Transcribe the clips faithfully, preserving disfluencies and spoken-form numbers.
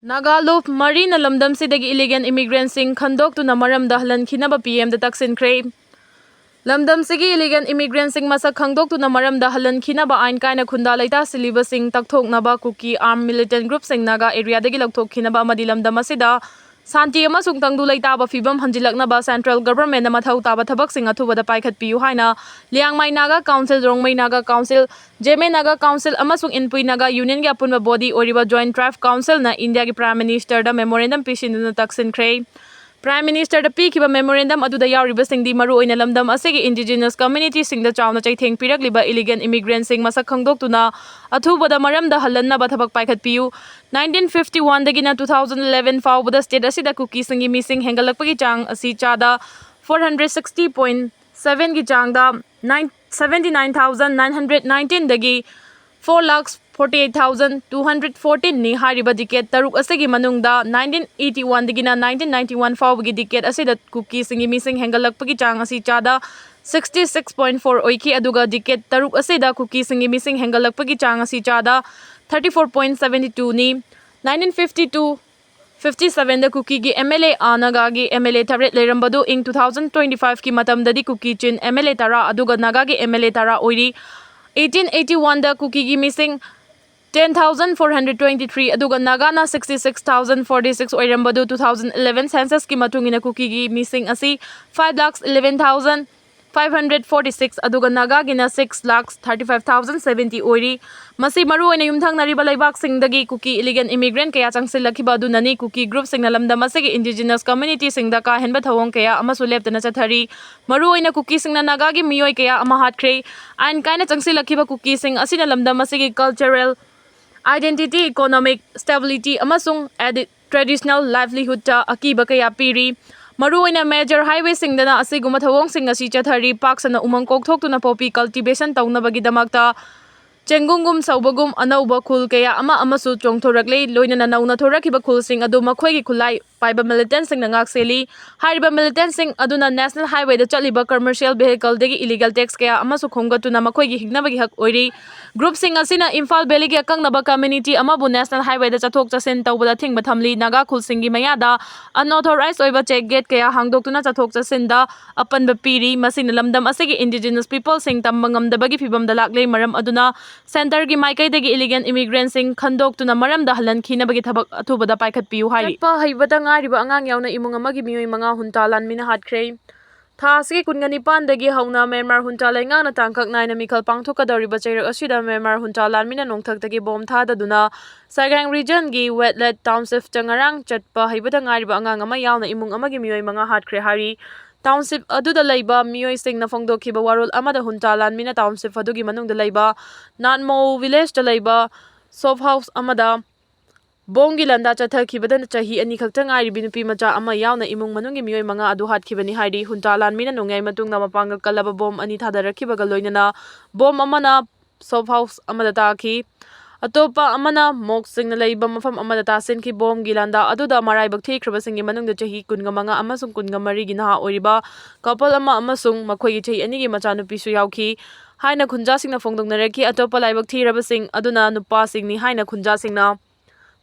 ꯅꯥꯒꯥ ꯂꯨꯞ ꯃꯔꯤꯅ ꯂꯝꯗꯝꯁꯤꯗꯒꯤ ꯏꯂꯤꯒꯦꯜ ꯏꯃꯤꯒ꯭ꯔꯦꯟꯁꯤꯡ ꯈꯟꯗꯣꯛꯇꯨꯅ ꯃꯔꯝꯗ ꯍꯜꯍꯟꯈꯤꯅꯕ ꯄꯤ ꯑꯦꯝꯗ ꯇꯛꯁꯤꯟꯈ꯭ꯔꯦ꯫ ꯂꯝꯗꯝꯁꯤꯒꯤ ꯏꯂꯤꯒꯦꯜ ꯏꯃꯤꯒ꯭ꯔꯦꯟꯁꯤꯡ ꯃꯁꯛ ꯈꯪꯗꯣꯛꯇꯨꯅ ꯃꯔꯝꯗ ꯍꯜꯍꯟꯈꯤꯅꯕ ꯑꯥꯏꯟ ꯀꯥꯏꯅ ꯈꯨꯟꯗꯥ ꯂꯩꯇꯥꯁꯤꯜꯂꯤꯕꯁꯤꯡ ꯇꯛꯊꯣꯛꯅꯕ ꯀꯨꯀꯤ ꯑꯥꯔꯝ ꯃꯤꯂꯤꯇꯦꯟ ꯒ꯭ꯔꯨꯞꯁꯤꯡ ꯅꯥꯒꯥ ꯑꯦꯔꯤꯌꯥꯗꯒꯤ ꯂꯧꯊꯣꯛꯈꯤꯅꯕ ꯑꯃꯗꯤ ꯂꯝꯗꯝ ꯑꯁꯤꯗ ꯁꯥꯟꯇꯤ ꯑꯃꯁꯨꯡ ꯇꯪꯗꯨ ꯂꯩꯇꯥꯕ ꯐꯤꯕꯝ ꯍꯟꯖꯤꯜꯂꯛꯅꯕ ꯁꯦꯟꯇ꯭ꯔꯦꯜ ꯒꯚꯔꯟꯃꯦꯟꯠꯅ ꯃꯊꯧ ꯇꯥꯕ ꯊꯕꯛꯁꯤꯡ ꯑꯊꯨꯕꯗ ꯄꯥꯏꯈꯠꯄꯤꯌꯨ ꯍꯥꯏꯅ Liangmai Naga council, Rongmei Naga council, Zeme Naga council ꯑꯃꯁꯨꯡ ꯏꯟꯄꯨꯏ ꯅꯥꯒꯥ ꯌꯨꯅꯤꯌꯟꯒꯤ ꯑꯄꯨꯟꯕ ꯕꯣꯗꯤ ꯑꯣꯏꯔꯤꯕ ꯖꯣꯏꯟꯠ ꯇ꯭ꯔꯥꯏꯕ ꯀꯥꯎꯟꯁꯤꯜꯅ ꯏꯟꯗꯤꯌꯥꯒꯤ ꯄ꯭ꯔꯥꯏꯝ ꯃꯤꯅꯤꯁꯇꯔꯗ ꯃꯦꯃꯣꯔꯦꯟꯗꯝ ꯄꯤꯁꯤꯟꯗꯨꯅ ꯇꯛꯁꯤꯟꯈ꯭ꯔꯦ꯫ ꯄ꯭ꯔꯥꯏꯝ ꯃꯤꯅꯤꯁꯇꯔꯗ ꯄꯤꯈꯤꯕ ꯃꯦꯃꯣꯔꯦꯟꯗꯝ ꯑꯗꯨꯗ ꯌꯥꯎꯔꯤꯕꯁꯤꯡꯗꯤ ꯃꯔꯨꯑꯣꯏꯅ ꯂꯝꯗꯝ ꯑꯁꯤꯒꯤ ꯏꯟꯗꯤꯖꯤꯅꯁ ꯀꯝꯃ꯭ꯌꯨꯅꯤꯇꯤꯁꯤꯡꯗ ꯆꯥꯎꯅ ꯆꯩꯊꯦꯡ ꯄꯤꯔꯛꯂꯤꯕ ꯏꯂꯤꯒꯦꯜ ꯏꯃꯤꯒ꯭ꯔꯦꯟꯁꯤꯡ ꯃꯁꯛ ꯈꯪꯗꯣꯛꯇꯨꯅ ꯑꯊꯨꯕꯗ ꯃꯔꯝꯗ ꯍꯜꯍꯟꯅꯕ ꯊꯕꯛ ꯄꯥꯏꯈꯠꯄꯤꯌꯨ꯫ ꯅꯥꯏꯟꯇꯤꯟ ꯐꯤꯐꯇꯤ ꯋꯥꯟꯗꯒꯤꯅ ꯇꯨ ꯊꯥꯎꯖꯟ ꯏꯂꯦꯚꯦꯟ ꯐꯥꯎꯕꯗ ꯁ꯭ꯇꯦꯠ ꯑꯁꯤꯗ ꯀꯨꯀꯤꯁꯤꯡꯒꯤ ꯃꯤꯁꯤꯡ ꯍꯦꯟꯒꯠꯂꯛꯄꯒꯤ ꯆꯥꯡ ꯑꯁꯤ ꯆꯥꯗ ꯐꯣꯔ ꯍꯟꯗ꯭ꯔꯦꯠ ꯁꯤꯛꯁꯇꯤ ꯄꯣꯏꯟꯠ ꯁꯚꯦꯟꯒꯤ ꯆꯥꯡꯗ nine, seventy nine thousand nine hundred ꯅꯥꯏꯟꯇꯤꯟꯗꯒꯤ four lakh forty eight thousand two hundred ꯐꯣꯔꯇꯤꯟꯅꯤ꯫ ꯍꯥꯏꯔꯤꯕ ꯗꯤꯀꯦꯠ ꯇꯔꯨꯛ ꯑꯁꯤꯒꯤ ꯃꯅꯨꯡꯗ ꯅꯥꯏꯟꯇꯤꯟ ꯑꯩꯠꯇꯤ ꯋꯥꯟꯗꯒꯤꯅ ꯅꯥꯏꯟꯇꯤꯟ ꯅꯥꯏꯟꯇꯤ ꯋꯥꯟ ꯐꯥꯎꯕꯒꯤ ꯗꯤꯀꯦꯠ ꯑꯁꯤꯗ ꯀꯨꯀꯤꯁꯤꯡꯒꯤ ꯃꯤꯁꯤꯡ ꯍꯦꯟꯒꯠꯂꯛꯄꯒꯤ ꯆꯥꯡ ꯑꯁꯤ ꯆꯥꯗ ꯁꯤꯛꯁꯇꯤ ꯁꯤꯛꯁ ꯄꯣꯏꯟꯠ ꯐꯣꯔ ꯑꯣꯏꯈꯤ, ꯑꯗꯨꯒ ꯗꯤꯀꯦꯠ ꯇꯔꯨꯛ ꯑꯁꯤꯗ ꯀꯨꯀꯤꯁꯤꯡꯒꯤ ꯃꯤꯁꯤꯡ ꯍꯦꯟꯒꯠꯂꯛꯄꯒꯤ ꯆꯥꯡ ꯑꯁꯤ ꯆꯥꯗ ꯊꯥꯔꯇꯤ ꯐꯣꯔ ꯄꯣꯏꯟꯠ ꯁꯚꯦꯟꯇꯤ ꯇꯨꯅꯤ꯫ ꯅꯥꯏꯟꯇꯤꯟ ꯐꯤꯐꯇꯤ ꯇꯨ ꯐꯤꯐꯇꯤ ꯁꯚꯦꯟꯗ ꯀꯨꯀꯤꯒꯤ ꯑꯦꯝ ꯑꯦꯜ ꯑꯦ, ꯑ, ꯅꯥꯒꯥꯒꯤ ꯑꯦꯝ ꯑꯦꯜ ꯑꯦ ꯇꯔꯦꯠ ꯂꯩꯔꯝꯕꯗꯨ ꯏꯪ ꯇꯨ ꯊꯥꯎꯖꯟ ꯇ꯭ꯋꯦꯟꯇꯤ ꯐꯥꯏꯚꯀꯤ ꯃꯇꯝꯗꯗꯤ ꯀꯨꯀꯤ ꯆꯤꯟ ꯑꯦꯝ ꯑꯦꯜ ꯑꯦ ꯇꯔꯥ ꯑꯗꯨꯒ ꯅꯥꯒꯥꯒꯤ ꯑꯦꯝ ꯑꯦꯜ ꯑꯦ ꯇꯔꯥ ꯑꯣꯏꯔꯤ꯫ ꯑꯩꯠꯇꯤꯟ ꯑꯩꯠꯇꯤ ꯋꯥꯟꯗ ꯀꯨꯀꯤꯒꯤ ꯃꯤꯁꯤꯡ ten thousand four hundred twenty three ꯑꯗꯨꯒ ꯅꯥꯒꯥꯅ sixty six thousand forty six ꯑꯣꯏꯔꯝꯕꯗꯨ ꯇꯨ ꯊꯥꯎꯖꯟ ꯏꯂꯦꯚꯦꯟ ꯁꯦꯟꯁꯁꯀꯤ ꯃꯇꯨꯡ ꯏꯟꯅ ꯀꯨꯀꯤꯒꯤ ꯃꯤꯁꯤꯡ ꯑꯁꯤ five lakh eleven thousand five hundred forty six ꯑꯗꯨꯒ ꯅꯥꯒꯥꯒꯤꯅ six lakh thirty five thousand seventy ꯑꯣꯏꯔꯤ꯫ ꯃꯁꯤ ꯃꯔꯨꯑꯣꯏꯅ ꯌꯨꯝꯊꯪꯅꯔꯤꯕ ꯂꯩꯕꯥꯛꯁꯤꯡꯗꯒꯤ ꯀꯨꯀꯤ ꯏꯂꯤꯒꯦꯜ ꯏꯃꯤꯒ꯭ꯔꯦꯟꯠ ꯀꯌꯥ ꯆꯪꯁꯤꯜꯂꯛꯈꯤꯕ ꯑꯗꯨꯅꯅꯤ꯫ ꯀꯨꯀꯤ ꯒ꯭ꯔꯨꯞꯁꯤꯡꯅ ꯂꯝꯗꯝ ꯑꯁꯤꯒꯤ ꯏꯟꯗꯤꯖꯤꯅꯁ ꯀꯝꯃ꯭ꯌꯨꯅꯤꯇꯤꯁꯤꯡꯗ ꯀꯥ ꯍꯦꯟꯕ ꯊꯧꯑꯣꯡ ꯀꯌꯥ ꯑꯃꯁꯨ ꯂꯦꯞꯇꯅ ꯆꯠꯊꯔꯤ꯫ ꯃꯔꯨꯑꯣꯏꯅ ꯀꯨꯀꯤꯁꯤꯡꯅ ꯅꯥꯒꯥꯒꯤ ꯃꯤꯑꯣꯏ ꯀꯌꯥ ꯑꯃ ꯍꯥꯠꯈ꯭ꯔꯦ꯫ ꯑꯥꯏꯟ ꯀꯥꯏꯅ ꯆꯪꯁꯤꯜꯂꯛꯈꯤꯕ ꯀꯨꯀꯤꯁꯤꯡ ꯑꯁꯤꯅ ꯂꯝꯗꯝ ꯑꯁꯤꯒꯤ ꯀꯜꯆꯔꯦꯜ, identity, economic stability ꯑꯃꯁꯨꯡ ꯑꯦꯗꯤ-, traditional livelihoodꯇ ꯑꯀꯤꯕ ꯀꯌꯥ ꯄꯤꯔꯤ꯫ ꯃꯔꯨꯑꯣꯏꯅ ꯃꯦꯖꯔ ꯍꯥꯏꯋꯦꯁꯤꯡꯗꯅ ꯑꯁꯤꯒꯨꯝꯕ ꯊꯧꯑꯣꯡꯁꯤꯡ ꯑꯁꯤ ꯆꯠꯊꯔꯤ꯫ ꯄꯥꯛ ꯁꯟꯅ ꯎꯃꯪ ꯀꯣꯛꯊꯣꯛꯇꯨꯅ poppy cultivation ꯇꯧꯅꯕꯒꯤꯗꯃꯛꯇ ꯆꯦꯡꯒꯨꯝꯒꯨꯝ ꯁꯧꯕꯒꯨꯝ ꯑꯅꯧꯕ ꯈꯨꯜ ꯀꯌꯥ ꯑꯃ ꯑꯃꯁꯨ ꯆꯣꯡꯊꯣꯔꯛꯂꯤ꯫ ꯂꯣꯏꯅꯅ ꯅꯧꯅ ꯊꯣꯔꯛꯈꯤꯕ ꯈꯨꯜꯁꯤꯡ ꯑꯗꯨ ꯃꯈꯣꯏꯒꯤ ꯈꯨꯠꯂꯥꯏ ꯄꯥꯏꯕ militantꯁꯤꯡꯅ ꯉꯥꯛꯁꯦꯜꯂꯤ꯫ ꯍꯥꯏꯔꯤꯕ militantꯁꯤꯡ ꯑꯗꯨꯅ national highwayꯗ ꯆꯠꯂꯤꯕ commercial vehicleꯗꯒꯤ illegal tax ꯀꯌꯥ ꯑꯃꯁꯨ ꯈꯣꯝꯒꯠꯇꯨꯅ ꯃꯈꯣꯏꯒꯤ ꯍꯤꯡꯅꯕꯒꯤ ꯍꯛ ꯑꯣꯏꯔꯤ꯫ Groupꯁꯤꯡ ꯑꯁꯤꯅ ꯏꯝꯐꯥꯜ valleyꯒꯤ ꯑꯀꯛꯅꯕ community ꯑꯃꯕꯨ national highwayꯗ ꯆꯠꯊꯣꯛ ꯆꯠꯁꯤꯟ ꯇꯧꯕꯗ ꯑꯊꯤꯡꯕ ꯊꯝꯂꯤ꯫ ꯅꯥꯒꯥ ꯈꯨꯜꯁꯤꯡꯒꯤ ꯃꯌꯥꯗ unauthorized ꯑꯣꯏꯕ check gate ꯀꯌꯥ ꯍꯥꯡꯗꯣꯛꯇꯨꯅ ꯆꯠꯊꯣꯛ ꯆꯠꯁꯤꯟꯗ ꯑꯄꯟꯕ ꯄꯤꯔꯤ꯫ ꯃꯁꯤꯅ ꯂꯝꯗꯝ ꯑꯁꯤꯒꯤ indigenous peopleꯁꯤꯡ ꯇꯝꯕ ꯉꯝꯗꯕꯒꯤ ꯐꯤꯚꯝꯗ ꯂꯥꯛꯂꯦ꯫ ꯃꯔꯝ ꯑꯗꯨꯅ centreꯒꯤ ꯃꯥꯏꯀꯩꯗꯒꯤ illegal immigrantꯁꯤꯡ ꯈꯟꯗꯣꯛꯇꯨꯅ ꯃꯔꯝꯗ ꯍꯜꯍꯟꯈꯤꯅꯕꯒꯤ ꯊꯕꯛ ꯑꯊꯨꯕꯗ ꯄꯥꯏꯈꯠꯄꯤꯌꯨ ꯍꯥꯏꯔꯤ꯫ ꯆꯠꯄ ꯍꯩꯕꯇ ꯉꯥꯏꯔꯤꯕ ꯑꯉꯥꯡ ꯌꯥꯎꯅ ꯏꯃꯨꯡ ꯑꯃꯒꯤ ꯃꯤꯑꯣꯏ ꯃꯉꯥ ꯍꯨꯟꯇꯥ ꯂꯥꯟꯃꯤꯅ ꯍꯥꯠꯈ꯭ꯔꯦ꯫ ꯊꯥ ꯑꯁꯤꯒꯤ ꯀꯨꯟꯒ ꯅꯤꯄꯥꯟꯗꯒꯤ ꯍꯧꯅ ꯃ꯭ꯌꯥꯟꯃꯥꯔ ꯍꯨꯟꯇꯥ ꯂꯩꯉꯥꯛꯅ ꯇꯥꯡꯀꯛ ꯅꯥꯏꯅ ꯃꯤꯈꯜ ꯄꯥꯡꯊꯣꯛꯀꯗꯧꯔꯤꯕ ꯆꯩꯔꯛ ꯑꯁꯤꯗ ꯃ꯭ꯌꯥꯟꯃꯥꯔ ꯍꯨꯟꯇꯥ ꯂꯥꯟꯃꯤꯅ ꯅꯣꯡꯊꯛꯇꯒꯤ bomb ꯊꯥꯗꯗꯨꯅ Sagaing regionꯒꯤ Wetlet townshipꯇ ꯉꯔꯥꯡ ꯆꯠꯄ ꯍꯩꯕꯇ ꯉꯥꯏꯔꯤꯕ ꯑꯉꯥꯡ ꯑꯃ ꯌꯥꯎꯅ ꯏꯃꯨꯡ ꯑꯃꯒꯤ ꯃꯤꯑꯣꯏ ꯃꯉꯥ ꯍꯥꯠꯈ꯭ꯔꯦ ꯍꯥꯏꯔꯤ꯫ Township ꯑꯗꯨꯗ ꯂꯩꯕ ꯃꯤꯑꯣꯏꯁꯤꯡꯅ ꯐꯣꯡꯗꯣꯛꯈꯤꯕ ꯋꯥꯔꯣꯜ ꯑꯃꯗ ꯍꯨꯟꯇꯥ ꯂꯥꯟꯃꯤꯅ township ꯑꯗꯨꯒꯤ ꯃꯅꯨꯡꯗ ꯂꯩꯕ Natmo villageꯇ ꯂꯩꯕ shop house ꯑꯃꯗ bombꯒꯤ ꯂꯥꯟꯗꯥ ꯆꯠꯊꯈꯤꯕꯗ ꯆꯍꯤ ꯑꯅꯤ ꯈꯛꯇ ꯉꯥꯏꯔꯤꯕꯤ ꯅꯨꯄꯤ ꯃꯆꯥ ꯑꯃ ꯌꯥꯎꯅ ꯏꯃꯨꯡ ꯃꯅꯨꯡꯒꯤ ꯃꯤꯑꯣꯏ ꯃꯉꯥ ꯑꯗꯨ ꯍꯥꯠꯈꯤꯕꯅꯤ ꯍꯥꯏꯔꯤ꯫ ꯍꯨꯟꯇꯥ ꯂꯥꯟꯃꯤꯅ ꯅꯣꯡꯌꯥꯏ ꯃꯇꯨꯡꯗ ꯃꯄꯥꯡꯒꯜ ꯀꯜꯂꯕ bomb ꯑꯅꯤ ꯊꯥꯗꯔꯛꯈꯤꯕꯒ ꯂꯣꯏꯅꯅ bomb ꯑꯃꯅ shop house ꯑꯃꯗ ꯇꯥꯈꯤ꯫ ꯑꯇꯣꯞꯄ ꯑꯃꯅ mosqueꯁꯤꯡꯅ ꯂꯩꯕ ꯃꯐꯝ ꯑꯃꯗ ꯇꯥꯁꯤꯟꯈꯤ꯫ Bombꯒꯤ ꯂꯥꯟꯗꯥ ꯑꯗꯨꯗ ꯃꯔꯥꯏꯕꯛ ꯊꯤꯈ꯭ꯔꯕꯁꯤꯡꯒꯤ ꯃꯅꯨꯡꯗ ꯆꯍꯤ ꯀꯨꯟꯒ ꯃꯉꯥ ꯑꯃꯁꯨꯡ ꯀꯨꯟꯒ ꯃꯔꯤꯒꯤ ꯅꯍꯥ ꯑꯣꯏꯔꯤꯕ couple ꯑꯃ ꯑꯃꯁꯨꯡ ꯃꯈꯣꯏꯒꯤ ꯆꯍꯤ ꯑꯅꯤꯒꯤ ꯃꯆꯥꯅꯨꯄꯤꯁꯨ ꯌꯥꯎꯈꯤ ꯍꯥꯏꯅ ꯈꯨꯟꯖꯥꯁꯤꯡꯅ ꯐꯣꯡꯗꯣꯛꯅꯔꯛꯈꯤ꯫ ꯑꯇꯣꯞꯄ ꯂꯥꯏꯕꯛ ꯊꯤꯔꯕꯁꯤꯡ ꯑꯗꯨꯅ ꯅꯨꯄꯥꯁꯤꯡꯅꯤ ꯍꯥꯏꯅ ꯈꯨꯟꯖꯥꯁꯤꯡꯅ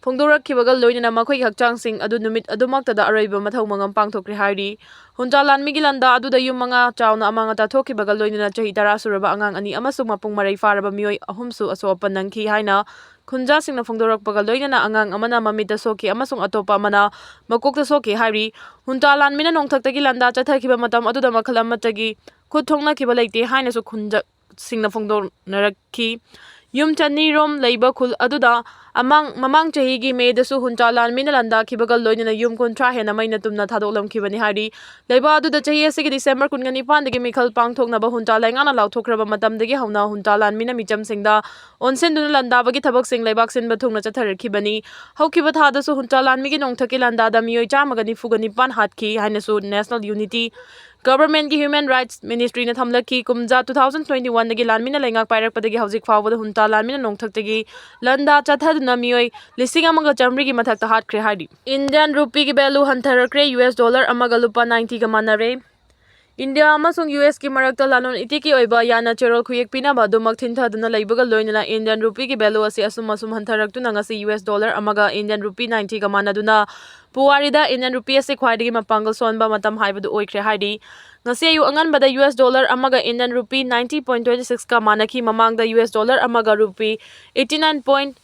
ꯐꯣꯡꯗꯣꯔꯛꯈꯤꯕꯒ ꯂꯣꯏꯅꯅ ꯃꯈꯣꯏꯒꯤ ꯍꯛꯆꯥꯡꯁꯤꯡ ꯑꯗꯨ ꯅꯨꯃꯤꯠ ꯑꯗꯨꯃꯛꯇꯗ ꯑꯔꯣꯏꯕ ꯃꯊꯧ ꯃꯉꯝ ꯄꯥꯡꯊꯣꯛꯈ꯭ꯔꯦ ꯍꯥꯏꯔꯤ꯫ ꯍꯨꯟꯇꯥ ꯂꯥꯟꯃꯤꯒꯤ ꯂꯥꯟꯗꯥ ꯑꯗꯨꯗ ꯌꯨꯝ ꯃꯉꯥ ꯆꯥꯎꯅ ꯑꯃꯥꯡ ꯑꯇꯥ ꯊꯣꯛꯈꯤꯕꯒ ꯂꯣꯏꯅꯅ ꯆꯍꯤ ꯇꯔꯥ ꯁꯨꯔꯕ ꯑꯉꯥꯡ ꯑꯅꯤ ꯑꯃꯁꯨꯡ ꯃꯄꯨꯡ ꯃꯔꯩ ꯐꯥꯔꯕ ꯃꯤꯑꯣꯏ ꯑꯍꯨꯝꯁꯨ ꯑꯁꯣꯛ ꯑꯄꯟ ꯅꯪꯈꯤ ꯍꯥꯏꯅ ꯈꯨꯟꯖꯥꯁꯤꯡꯅ ꯐꯣꯡꯗꯣꯔꯛꯄꯒ ꯂꯣꯏꯅꯅ ꯑꯉꯥꯡ ꯑꯃꯅ ꯃꯃꯤꯠꯇ ꯁꯣꯛꯈꯤ ꯑꯃꯁꯨꯡ ꯑꯇꯣꯞꯄ ꯑꯃꯅ ꯃꯀꯣꯛꯇ ꯁꯣꯛꯈꯤ ꯍꯥꯏꯔꯤ꯫ ꯍꯨꯟꯇꯥ ꯂꯥꯟꯃꯤꯅ ꯅꯣꯡꯊꯛꯇꯒꯤ ꯂꯥꯟꯗꯥ ꯆꯠꯊꯈꯤꯕ ꯃꯇꯝ ꯑꯗꯨꯗ ꯃꯈꯜ ꯑꯃꯠꯇꯒꯤ ꯈꯨꯠ ꯊꯣꯛꯅꯈꯤꯕ ꯂꯩꯇꯦ ꯍꯥꯏꯅꯁꯨ ꯈꯨꯟꯖꯥꯁꯤꯡꯅ ꯐꯣꯡꯗꯣꯛꯅꯔꯛꯈꯤ꯫ ꯌꯨꯝ ꯆꯅꯤ ꯔꯣꯝ ꯂꯩꯕ ꯈꯨꯜ ꯑꯗꯨꯗ ꯑꯃꯥꯡ-, ꯃꯃꯥꯡ ꯆꯍꯤꯒꯤ ꯃꯦꯗꯁꯨ ꯍꯨꯟꯇꯥ ꯂꯥꯟꯃꯤꯅ ꯂꯥꯟꯗꯥꯈꯤꯕꯒ ꯂꯣꯏꯅꯅ ꯌꯨꯝ ꯀꯨꯟꯊ꯭ꯔꯥ ꯍꯦꯟꯅ ꯃꯩꯅ ꯇꯨꯝꯅ ꯊꯥꯗꯣꯛꯂꯝꯈꯤꯕꯅꯤ ꯍꯥꯏꯔꯤ꯫ ꯂꯩꯕꯥꯛ ꯑꯗꯨꯗ ꯆꯍꯤ ꯑꯁꯤꯒꯤ ꯗꯤꯁꯦꯝꯕꯔ ꯀꯨꯟꯒ ꯅꯤꯄꯥꯟꯗꯒꯤ ꯃꯤꯈꯜ ꯄꯥꯡꯊꯣꯛꯅꯕ ꯍꯨꯟꯇꯥ ꯂꯩꯉꯥꯛꯅ ꯂꯥꯎꯊꯣꯛꯈ꯭ꯔꯕ ꯃꯇꯝꯗꯒꯤ ꯍꯧꯅ ꯍꯨꯟꯇꯥ ꯂꯥꯟꯃꯤꯅ ꯃꯤꯆꯝꯁꯤꯡꯗ ꯑꯣꯟꯁꯤꯟꯗꯨꯅ ꯂꯥꯟꯗꯥꯕꯒꯤ ꯊꯕꯛꯁꯤꯡ ꯂꯩꯕꯥꯛ ꯁꯤꯟꯕ ꯊꯨꯡꯅ ꯆꯠꯊꯔꯛꯈꯤꯕꯅꯤ꯫ ꯍꯧꯈꯤꯕ ꯊꯥꯗꯁꯨ ꯍꯨꯟꯇꯥ ꯂꯥꯟꯃꯤꯒꯤ ꯅꯣꯡꯊꯛꯀꯤ ꯂꯥꯟꯗꯥꯗ ꯃꯤꯑꯣꯏ ꯆꯥꯝꯃꯒ ꯅꯤꯐꯨꯒ ꯅꯤꯄꯥꯟ ꯍꯥꯠꯈꯤ ꯍꯥꯏꯅꯁꯨ National Unity Government ꯀꯤ Human Rights Ministry ꯅ ꯊꯝꯂꯛꯈꯤ꯫ ꯀꯨꯝꯖꯥ two thousand twenty one ꯗꯒꯤ ꯂꯥꯟꯃꯤꯅ ꯂꯩꯉꯥꯛ ꯄꯥꯏꯔꯛꯄꯗꯒꯤ ꯍꯧꯖꯤꯛ ꯐꯥꯎꯕꯗ ꯍꯨꯟꯇꯥ ꯂꯥꯟꯃꯤꯅ ꯅꯣꯡꯊꯛꯇꯒꯤ ꯂꯟꯗꯥ ꯆꯠꯊꯗꯨꯅ ꯃꯤꯑꯣꯏ ꯂꯤꯁꯤꯡ ꯑꯃꯒ ꯆꯥꯃꯔꯤꯒꯤ ꯃꯊꯛꯇ ꯍꯥꯠꯈ꯭ꯔꯦ ꯍꯥꯏꯔꯤ꯫ Indian rupee ꯒꯤ value ꯍꯟꯊꯔꯛꯈ꯭ꯔꯦ, U S dollar ꯑꯃꯒ ꯂꯨꯄꯥ ninety ꯒ ꯃꯥꯟꯅꯔꯦ꯫ ꯏꯟꯗꯤꯌꯥ ꯑꯃꯁꯨꯡ U S ꯀꯤ ꯃꯔꯛꯇ ꯂꯂꯣꯟ ꯏꯇꯤꯛꯀꯤ ꯑꯣꯏꯕ ꯌꯥꯅ ꯆꯦꯔꯣꯜ ꯈꯨꯌꯦꯛ ꯄꯤꯅꯕ ꯑꯗꯨꯃꯛ ꯊꯤꯟꯊꯗꯨꯅ ꯂꯩꯕꯒ ꯂꯣꯏꯅꯅ Indian rupee ꯒꯤ value ꯑꯁꯤ ꯑꯁꯨꯝ ꯑꯁꯨꯝ ꯍꯟꯊꯔꯛꯇꯨꯅ ꯉꯁꯤ U S dollar ꯑꯃꯒ Indian rupee ninety ꯒ ꯃꯥꯟꯅꯗꯨꯅ ꯄꯨꯋꯥꯔꯤꯗ Indian rupee ꯑꯁꯤ ꯈ꯭ꯋꯥꯏꯗꯒꯤ ꯃꯄꯥꯡꯒꯜ ꯁꯣꯟꯕ ꯃꯇꯝ ꯍꯥꯏꯕꯗꯨ ꯑꯣꯏꯈ꯭ꯔꯦ ꯍꯥꯏꯔꯤ꯫ ꯉꯁꯤ ꯑꯌꯨꯛ ꯑꯉꯟꯕꯗ U S dollar ꯑꯃꯒ Indian rupee ninety point twenty six ꯀ ꯃꯥꯟꯅꯈꯤ꯫ ꯃꯃꯥꯡꯗ U S dollar ꯑꯃꯒ rupee eighty nine point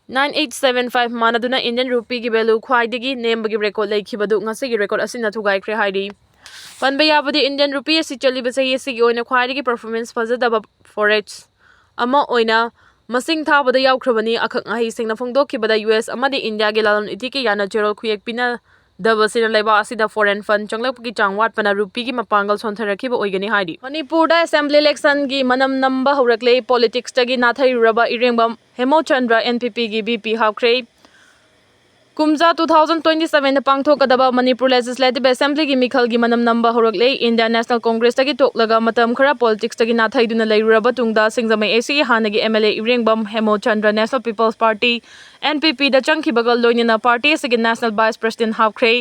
nine eight seven five ꯃꯥꯟꯅꯗꯨꯅ Indian rupee ꯒꯤ value ꯈ꯭ꯋꯥꯏꯗꯒꯤ ꯅꯦꯝꯕꯒꯤ record ꯂꯩꯈꯤꯕꯗꯨ ꯉꯁꯤꯒꯤ record ꯑꯁꯤꯅ ꯊꯨꯒꯥꯏꯈ꯭ꯔꯦ ꯍꯥꯏꯔꯤ꯫ ꯄꯟꯕ ꯌꯥꯕꯗꯤ, Indian rupee ꯑꯁꯤ ꯆꯠꯂꯤꯕ ꯆꯍꯤ ꯑꯁꯤꯒꯤ ꯑꯣꯏꯅ ꯈ꯭ꯋꯥꯏꯗꯒꯤ performance ꯐꯖꯗꯕ forex ꯑꯃ ꯑꯣꯏꯅ ꯃꯁꯤꯡ ꯊꯥꯕꯗ ꯌꯥꯎꯈ꯭ꯔꯕꯅꯤ꯫ ꯑꯈꯪ ꯑꯍꯩꯁꯤꯡꯅ ꯐꯣꯡꯗꯣꯛꯈꯤꯕꯗ, U S ꯑꯃꯗꯤ ꯏꯟꯗꯤꯌꯥꯒꯤ ꯂꯂꯣꯟ ꯏꯇꯤꯛꯀꯤ ꯌꯥꯅ ꯆꯦꯔꯣꯜ ꯈꯨꯌꯦꯛ ꯄꯤꯅꯗꯕꯁꯤꯅ ꯂꯩꯕꯥꯛ ꯑꯁꯤꯗ foreign fund ꯆꯪꯂꯛꯄꯒꯤ ꯆꯥꯡ ꯋꯥꯠꯄꯅ rupee ꯒꯤ ꯃꯄꯥꯡꯒꯜ ꯁꯣꯟꯊꯔꯛꯈꯤꯕ ꯑꯣꯏꯒꯅꯤ ꯍꯥꯏꯔꯤ꯫ ꯃꯅꯤꯄꯨꯔꯗ assembly election ꯒꯤ ꯃꯅꯝ ꯅꯝꯕ ꯍꯧꯔꯛꯂꯦ꯫ Politics ꯇꯒꯤ ꯅꯥꯊꯩꯔꯨꯔꯕ ꯏꯔꯦꯡꯕꯝ ꯍꯦꯃꯣꯆꯟꯗ꯭ꯔ N P P ꯒꯤ V P ꯍꯥꯞꯈ꯭ꯔꯦ꯫ ꯀꯨꯝꯖꯥ two thousand twenty seven ꯗ ꯄꯥꯡꯊꯣꯛꯀꯗꯕ ꯃꯅꯤꯄꯨꯔ Legislative Assembly ꯒꯤ ꯃꯤꯈꯜꯒꯤ ꯃꯅꯝ ꯅꯝꯕ ꯍꯧꯔꯛꯂꯦ꯫ Indian National Congress ꯇꯒꯤ ꯇꯣꯛꯂꯒ ꯃꯇꯝ ꯈꯔ politics ꯇꯒꯤ ꯅꯥꯊꯩꯗꯨꯅ ꯂꯩꯔꯨꯔꯕ ꯇꯨꯡꯗ, ꯁꯤꯡꯖꯃꯩ A C ꯒꯤ ꯍꯥꯟꯅꯒꯤ M L A ꯏꯔꯦꯡꯕꯝ ꯍꯦꯃꯣꯆꯟꯗ꯭ꯔ National People's Party, N P P ꯗ ꯆꯪꯈꯤꯕꯒ ꯂꯣꯏꯅꯅ party ꯑꯁꯤꯒꯤ National Vice President ꯍꯥꯞꯈ꯭ꯔꯦ꯫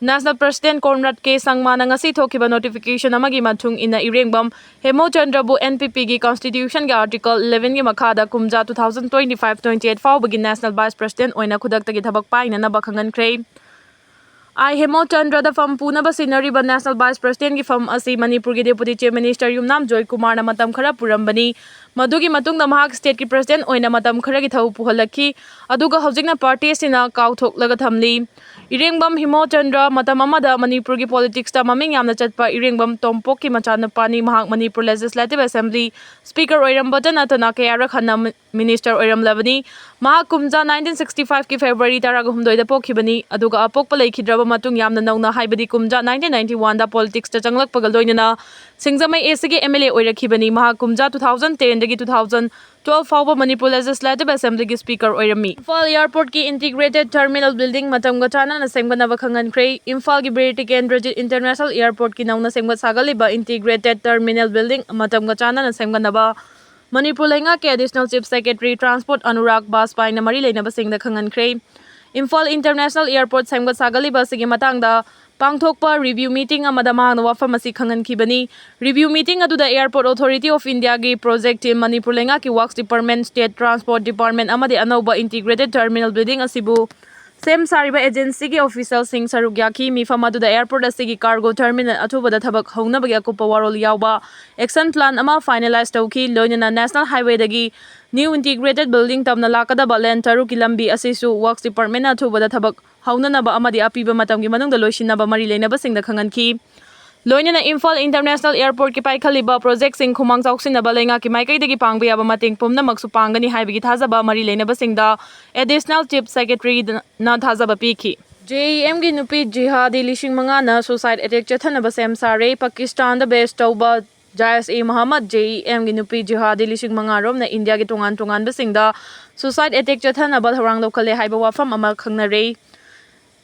National President Conrad K ꯁꯪꯃꯥꯅ ꯉꯁꯤ ꯊꯣꯛꯈꯤꯕ notification ꯑꯃꯒꯤ ꯃꯇꯨꯡ ꯏꯟꯅ, ꯏꯔꯦꯡꯕꯝ ꯍꯦꯃꯣꯆꯟꯗ꯭ꯔꯕꯨ N P P ꯒꯤ Constitution ꯒꯤ Article eleven ꯒꯤ ꯃꯈꯥꯗ ꯀꯨꯝꯖꯥ two thousand twenty five twenty eight ꯐꯥꯎꯕꯒꯤ National Vice President ꯑꯣꯏꯅ ꯈꯨꯗꯛꯇꯒꯤ ꯊꯕꯛ ꯄꯥꯏꯅꯅꯕ ꯈꯪꯍꯟꯈ꯭ꯔꯦ꯫ I ꯍꯦꯃꯣꯆꯟꯗ꯭ꯔꯗ ꯐꯝ ꯄꯨꯅꯕ ꯁꯤꯟꯅꯔꯤꯕ National Vice President ꯀꯤ ꯐꯝ ꯑꯁꯤ ꯃꯅꯤꯄꯨꯔꯒꯤ Deputy Chief Minister ꯌꯨꯝꯅꯥꯝ ꯖꯣꯏꯀꯨꯃꯥꯔꯅ ꯃꯇꯝ ꯈꯔ ꯄꯨꯔꯝꯕꯅꯤ꯫ ꯃꯗꯨꯒꯤ ꯃꯇꯨꯡꯗ ꯃꯍꯥꯛ state ꯀꯤ President ꯑꯣꯏꯅ ꯃꯇꯝ ꯈꯔꯒꯤ ꯊꯕꯛ ꯄꯨꯍꯜꯂꯛꯈꯤ꯫ ꯑꯗꯨꯒ ꯍꯧꯖꯤꯛꯅ party ꯑꯁꯤꯅ ꯀꯥꯎꯊꯣꯛꯂꯒ ꯊꯝꯂꯤ꯫ ꯏꯔꯦꯡꯕꯝ ꯍꯦꯃꯣꯆꯟꯗ꯭ꯔ ꯃꯇꯝ ꯑꯃꯗ ꯃꯅꯤꯄꯨꯔꯒꯤ politics ꯇ ꯃꯃꯤꯡ ꯌꯥꯝꯅ ꯆꯠꯄ ꯏꯔꯦꯡꯕꯝ ꯇꯣꯝꯄꯣꯛꯀꯤ ꯃꯆꯥꯅꯨꯄꯥꯅꯤ꯫ ꯃꯍꯥꯛ ꯃꯅꯤꯄꯨꯔ Legislative Assembly Speaker ꯑꯣꯏꯔꯝꯕꯇ ꯅꯠꯇꯅ ꯀꯌꯥꯔꯛ ꯍꯟꯅ ꯃꯤ-, Minister ꯑꯣꯏꯔꯝꯂꯕꯅꯤ꯫ ꯃꯍꯥꯛ ꯀꯨꯝꯖꯥ nineteen sixty five ꯀꯤ February ꯇꯔꯥꯍꯨꯝꯗꯣꯏꯗ ꯄꯣꯛꯈꯤꯕꯅꯤ, ꯑꯗꯨꯒ ꯑꯄꯣꯛꯄ ꯂꯩꯈꯤꯗ꯭ꯔꯕ ꯃꯇꯨꯡ ꯌꯥꯝꯅ ꯅꯧꯅ, ꯍꯥꯏꯕꯗꯤ ꯀꯨꯝꯖꯥ nineteen ninety-one ꯗ politics ꯇ ꯆꯪꯂꯛꯄꯒ ꯂꯣꯏꯅꯅ ꯁꯤꯡꯖꯃꯩ East ꯀꯤ M L A ꯑꯣꯏꯔꯛꯈꯤꯕꯅꯤ꯫ ꯃꯍꯥꯛ ꯀꯨꯝꯖꯥ two thousand ten ꯗꯒꯤ two thousand twelve ꯐꯥꯎꯕ Manipur Legislative Assembly ꯒꯤ Speaker ꯑꯣꯏꯔꯝꯃꯤ꯫ ꯏꯝꯐꯥꯜ Airport ꯀꯤ Integrated Terminal Building ꯃꯇꯝꯒ ꯆꯥꯟꯅꯅ ꯁꯦꯝꯒꯠꯅꯕ ꯈꯪꯍꯟꯈ꯭ꯔꯦ꯫ ꯏꯝꯐꯥꯜꯒꯤ ꯕꯤꯔ ꯇꯤꯀꯦꯟꯗ꯭ꯔꯖꯤꯠ International Airport ꯀꯤ ꯅꯧꯅ ꯁꯦꯝꯒꯠ ꯁꯥꯒꯠꯂꯤꯕ Integrated Terminal Building ꯃꯇꯝꯒ ꯆꯥꯟꯅꯅ ꯁꯦꯝꯒꯠꯅꯕ ꯃꯅꯤꯄꯨꯔ ꯂꯩꯉꯥꯛꯀꯤ Additional Chief Secretary Transport Anurag ꯕꯥꯖꯄꯥꯏꯅ ꯃꯔꯤ ꯂꯩꯅꯕꯁꯤꯡꯗ ꯈꯪꯍꯟꯈ꯭ꯔꯦ꯫ ꯏꯝꯐꯥꯜ International Airport ꯁꯦꯝꯒꯠ ꯁꯥꯒꯠꯂꯤꯕ ꯑꯁꯤꯒꯤ ꯃꯇꯥꯡꯗ ꯄꯥꯡꯊꯣꯛꯄ review meeting ꯑꯃꯗ ꯃꯍꯥꯛꯅ ꯋꯥꯐꯝ ꯑꯁꯤ ꯈꯪꯍꯟꯈꯤꯕꯅꯤ꯫ Review meeting ꯑꯗꯨꯗ Airport Authority of India ꯒꯤ project team, ꯃꯅꯤꯄꯨꯔ ꯂꯩꯉꯥꯛꯀꯤ Works Department, State Transport Department ꯑꯃꯗꯤ ꯑꯅꯧꯕ Integrated Terminal Building ꯑꯁꯤꯕꯨ ꯁꯦꯝ ꯁꯥꯔꯤꯕ agency ꯒꯤ official ꯁꯤꯡ ꯁꯔꯨꯛ ꯌꯥꯈꯤ꯫ ꯃꯤꯐꯝ ꯑꯗꯨꯗ airport ꯑꯁꯤꯒꯤ cargo terminal ꯑꯊꯨꯕꯗ ꯊꯕꯛ ꯍꯧꯅꯕꯒꯤ ꯑꯀꯨꯞꯄ ꯋꯥꯔꯣꯜ ꯌꯥꯎꯕ action plan ꯑꯃ finalize ꯇꯧꯈꯤ꯫ ꯂꯣꯏꯅꯅ National Highway ꯗꯒꯤ new integrated building ꯇꯝꯅ ꯂꯥꯛꯀꯗꯕ lane ꯇꯔꯨꯛꯀꯤ ꯂꯝꯕꯤ ꯑꯁꯤꯁꯨ Works Department ꯅ ꯑꯊꯨꯕꯗ ꯊꯕꯛ ꯍꯧꯅꯅꯕ ꯑꯃꯗꯤ ꯑꯄꯤꯕ ꯃꯇꯝꯒꯤ ꯃꯅꯨꯡꯗ ꯂꯣꯏꯁꯤꯟꯅꯕ ꯃꯔꯤ ꯂꯩꯅꯕꯁꯤꯡꯗ ꯈꯪꯍꯟꯈꯤ꯫ ꯂꯣꯏꯅꯅ ꯏꯝꯐꯥꯜ International Airport ꯀꯤ ꯄꯥꯏꯈꯠꯂꯤꯕ project ꯁꯤꯡ ꯈꯨꯃꯥꯡ ꯆꯥꯎꯁꯤꯟꯅꯕ ꯂꯩꯉꯥꯛꯀꯤ ꯃꯥꯏꯀꯩꯗꯒꯤ ꯄꯥꯡꯕ ꯌꯥꯕ ꯃꯇꯦꯡ ꯄꯨꯝꯅꯃꯛꯁꯨ ꯄꯥꯡꯒꯅꯤ ꯍꯥꯏꯕꯒꯤ ꯊꯥꯖꯕ ꯃꯔꯤ ꯂꯩꯅꯕꯁꯤꯡꯗ Additional Chief Secretary ꯅ ꯊꯥꯖꯕ ꯄꯤꯈꯤ꯫ J E M ꯒꯤ ꯅꯨꯄꯤ ꯖꯤꯍꯥꯗꯤ ꯂꯤꯁꯤꯡ ꯃꯉꯥꯅ suicide attack ꯆꯠꯊꯅꯕ ꯁꯦꯝ ꯁꯥꯔꯦ꯫ ꯄꯥꯀꯤꯁꯇꯥꯟꯗ base ꯇꯧꯕ Jaish-e-Mohammed, J E M ꯒꯤ ꯅꯨꯄꯤ ꯖꯤꯍꯥꯗꯤ ꯂꯤꯁꯤꯡ ꯃꯉꯥ ꯔꯣꯝꯅ ꯏꯟꯗꯤꯌꯥꯒꯤ ꯇꯣꯉꯥꯟ ꯇꯣꯉꯥꯟꯕꯁꯤꯡꯗ suicide attack ꯆꯠꯊꯅꯕ ꯊꯧꯔꯥꯡ ꯂꯧꯈꯠꯂꯦ ꯍꯥꯏꯕ ꯋꯥꯐꯝ ꯑꯃ ꯈꯪꯅꯔꯦ꯫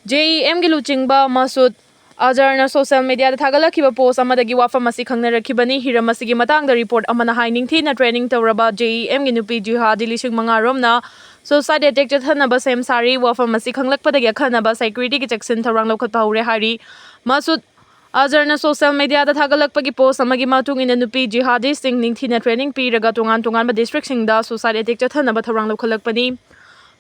J E M ꯒꯤ ꯂꯨꯆꯤꯡꯕ ꯃꯁꯨꯗ ꯑꯖꯍꯔꯅ social media ꯗ ꯊꯥꯒꯠꯂꯛꯈꯤꯕ post ꯑꯃꯗꯒꯤ ꯋꯥꯐꯝ ꯑꯁꯤ ꯈꯪꯅꯔꯛꯈꯤꯕꯅꯤ꯫ ꯍꯤꯔꯝ ꯑꯁꯤꯒꯤ ꯃꯇꯥꯡꯗ report ꯑꯃꯅ ꯍꯥꯏ, ꯅꯤꯡꯊꯤꯅ training ꯇꯧꯔꯕ J E M ꯒꯤ ꯅꯨꯄꯤ ꯖꯤꯍꯥꯗꯤ ꯂꯤꯁꯤꯡ ꯃꯉꯥ ꯔꯣꯝꯅ suicide attack ꯆꯠꯊꯅꯕ ꯁꯦꯝ ꯁꯥꯔꯤ꯫ ꯋꯥꯐꯝ ꯑꯁꯤ ꯈꯪꯂꯛꯄꯗꯒꯤ ꯑꯈꯟꯅꯕ security ꯒꯤ ꯆꯦꯛꯁꯤꯟ ꯊꯧꯔꯥꯡ ꯂꯧꯈꯠꯄ ꯍꯧꯔꯦ ꯍꯥꯏꯔꯤ꯫ ꯃꯁꯨꯗ ꯑꯖꯍꯔꯅ social media ꯗ ꯊꯥꯒꯠꯂꯛꯄꯒꯤ post ꯑꯃꯒꯤ ꯃꯇꯨꯡ ꯏꯟꯅ, ꯅꯨꯄꯤ ꯖꯤꯍꯥꯗꯤꯁꯤꯡ ꯅꯤꯡꯊꯤꯅ training ꯄꯤꯔꯒ ꯇꯣꯉꯥꯟ ꯇꯣꯉꯥꯟꯕ district ꯁꯤꯡꯗ suicide attack ꯆꯠꯊꯅꯕ ꯊꯧꯔꯥꯡ ꯂꯧꯈꯠꯂꯛꯄꯅꯤ꯫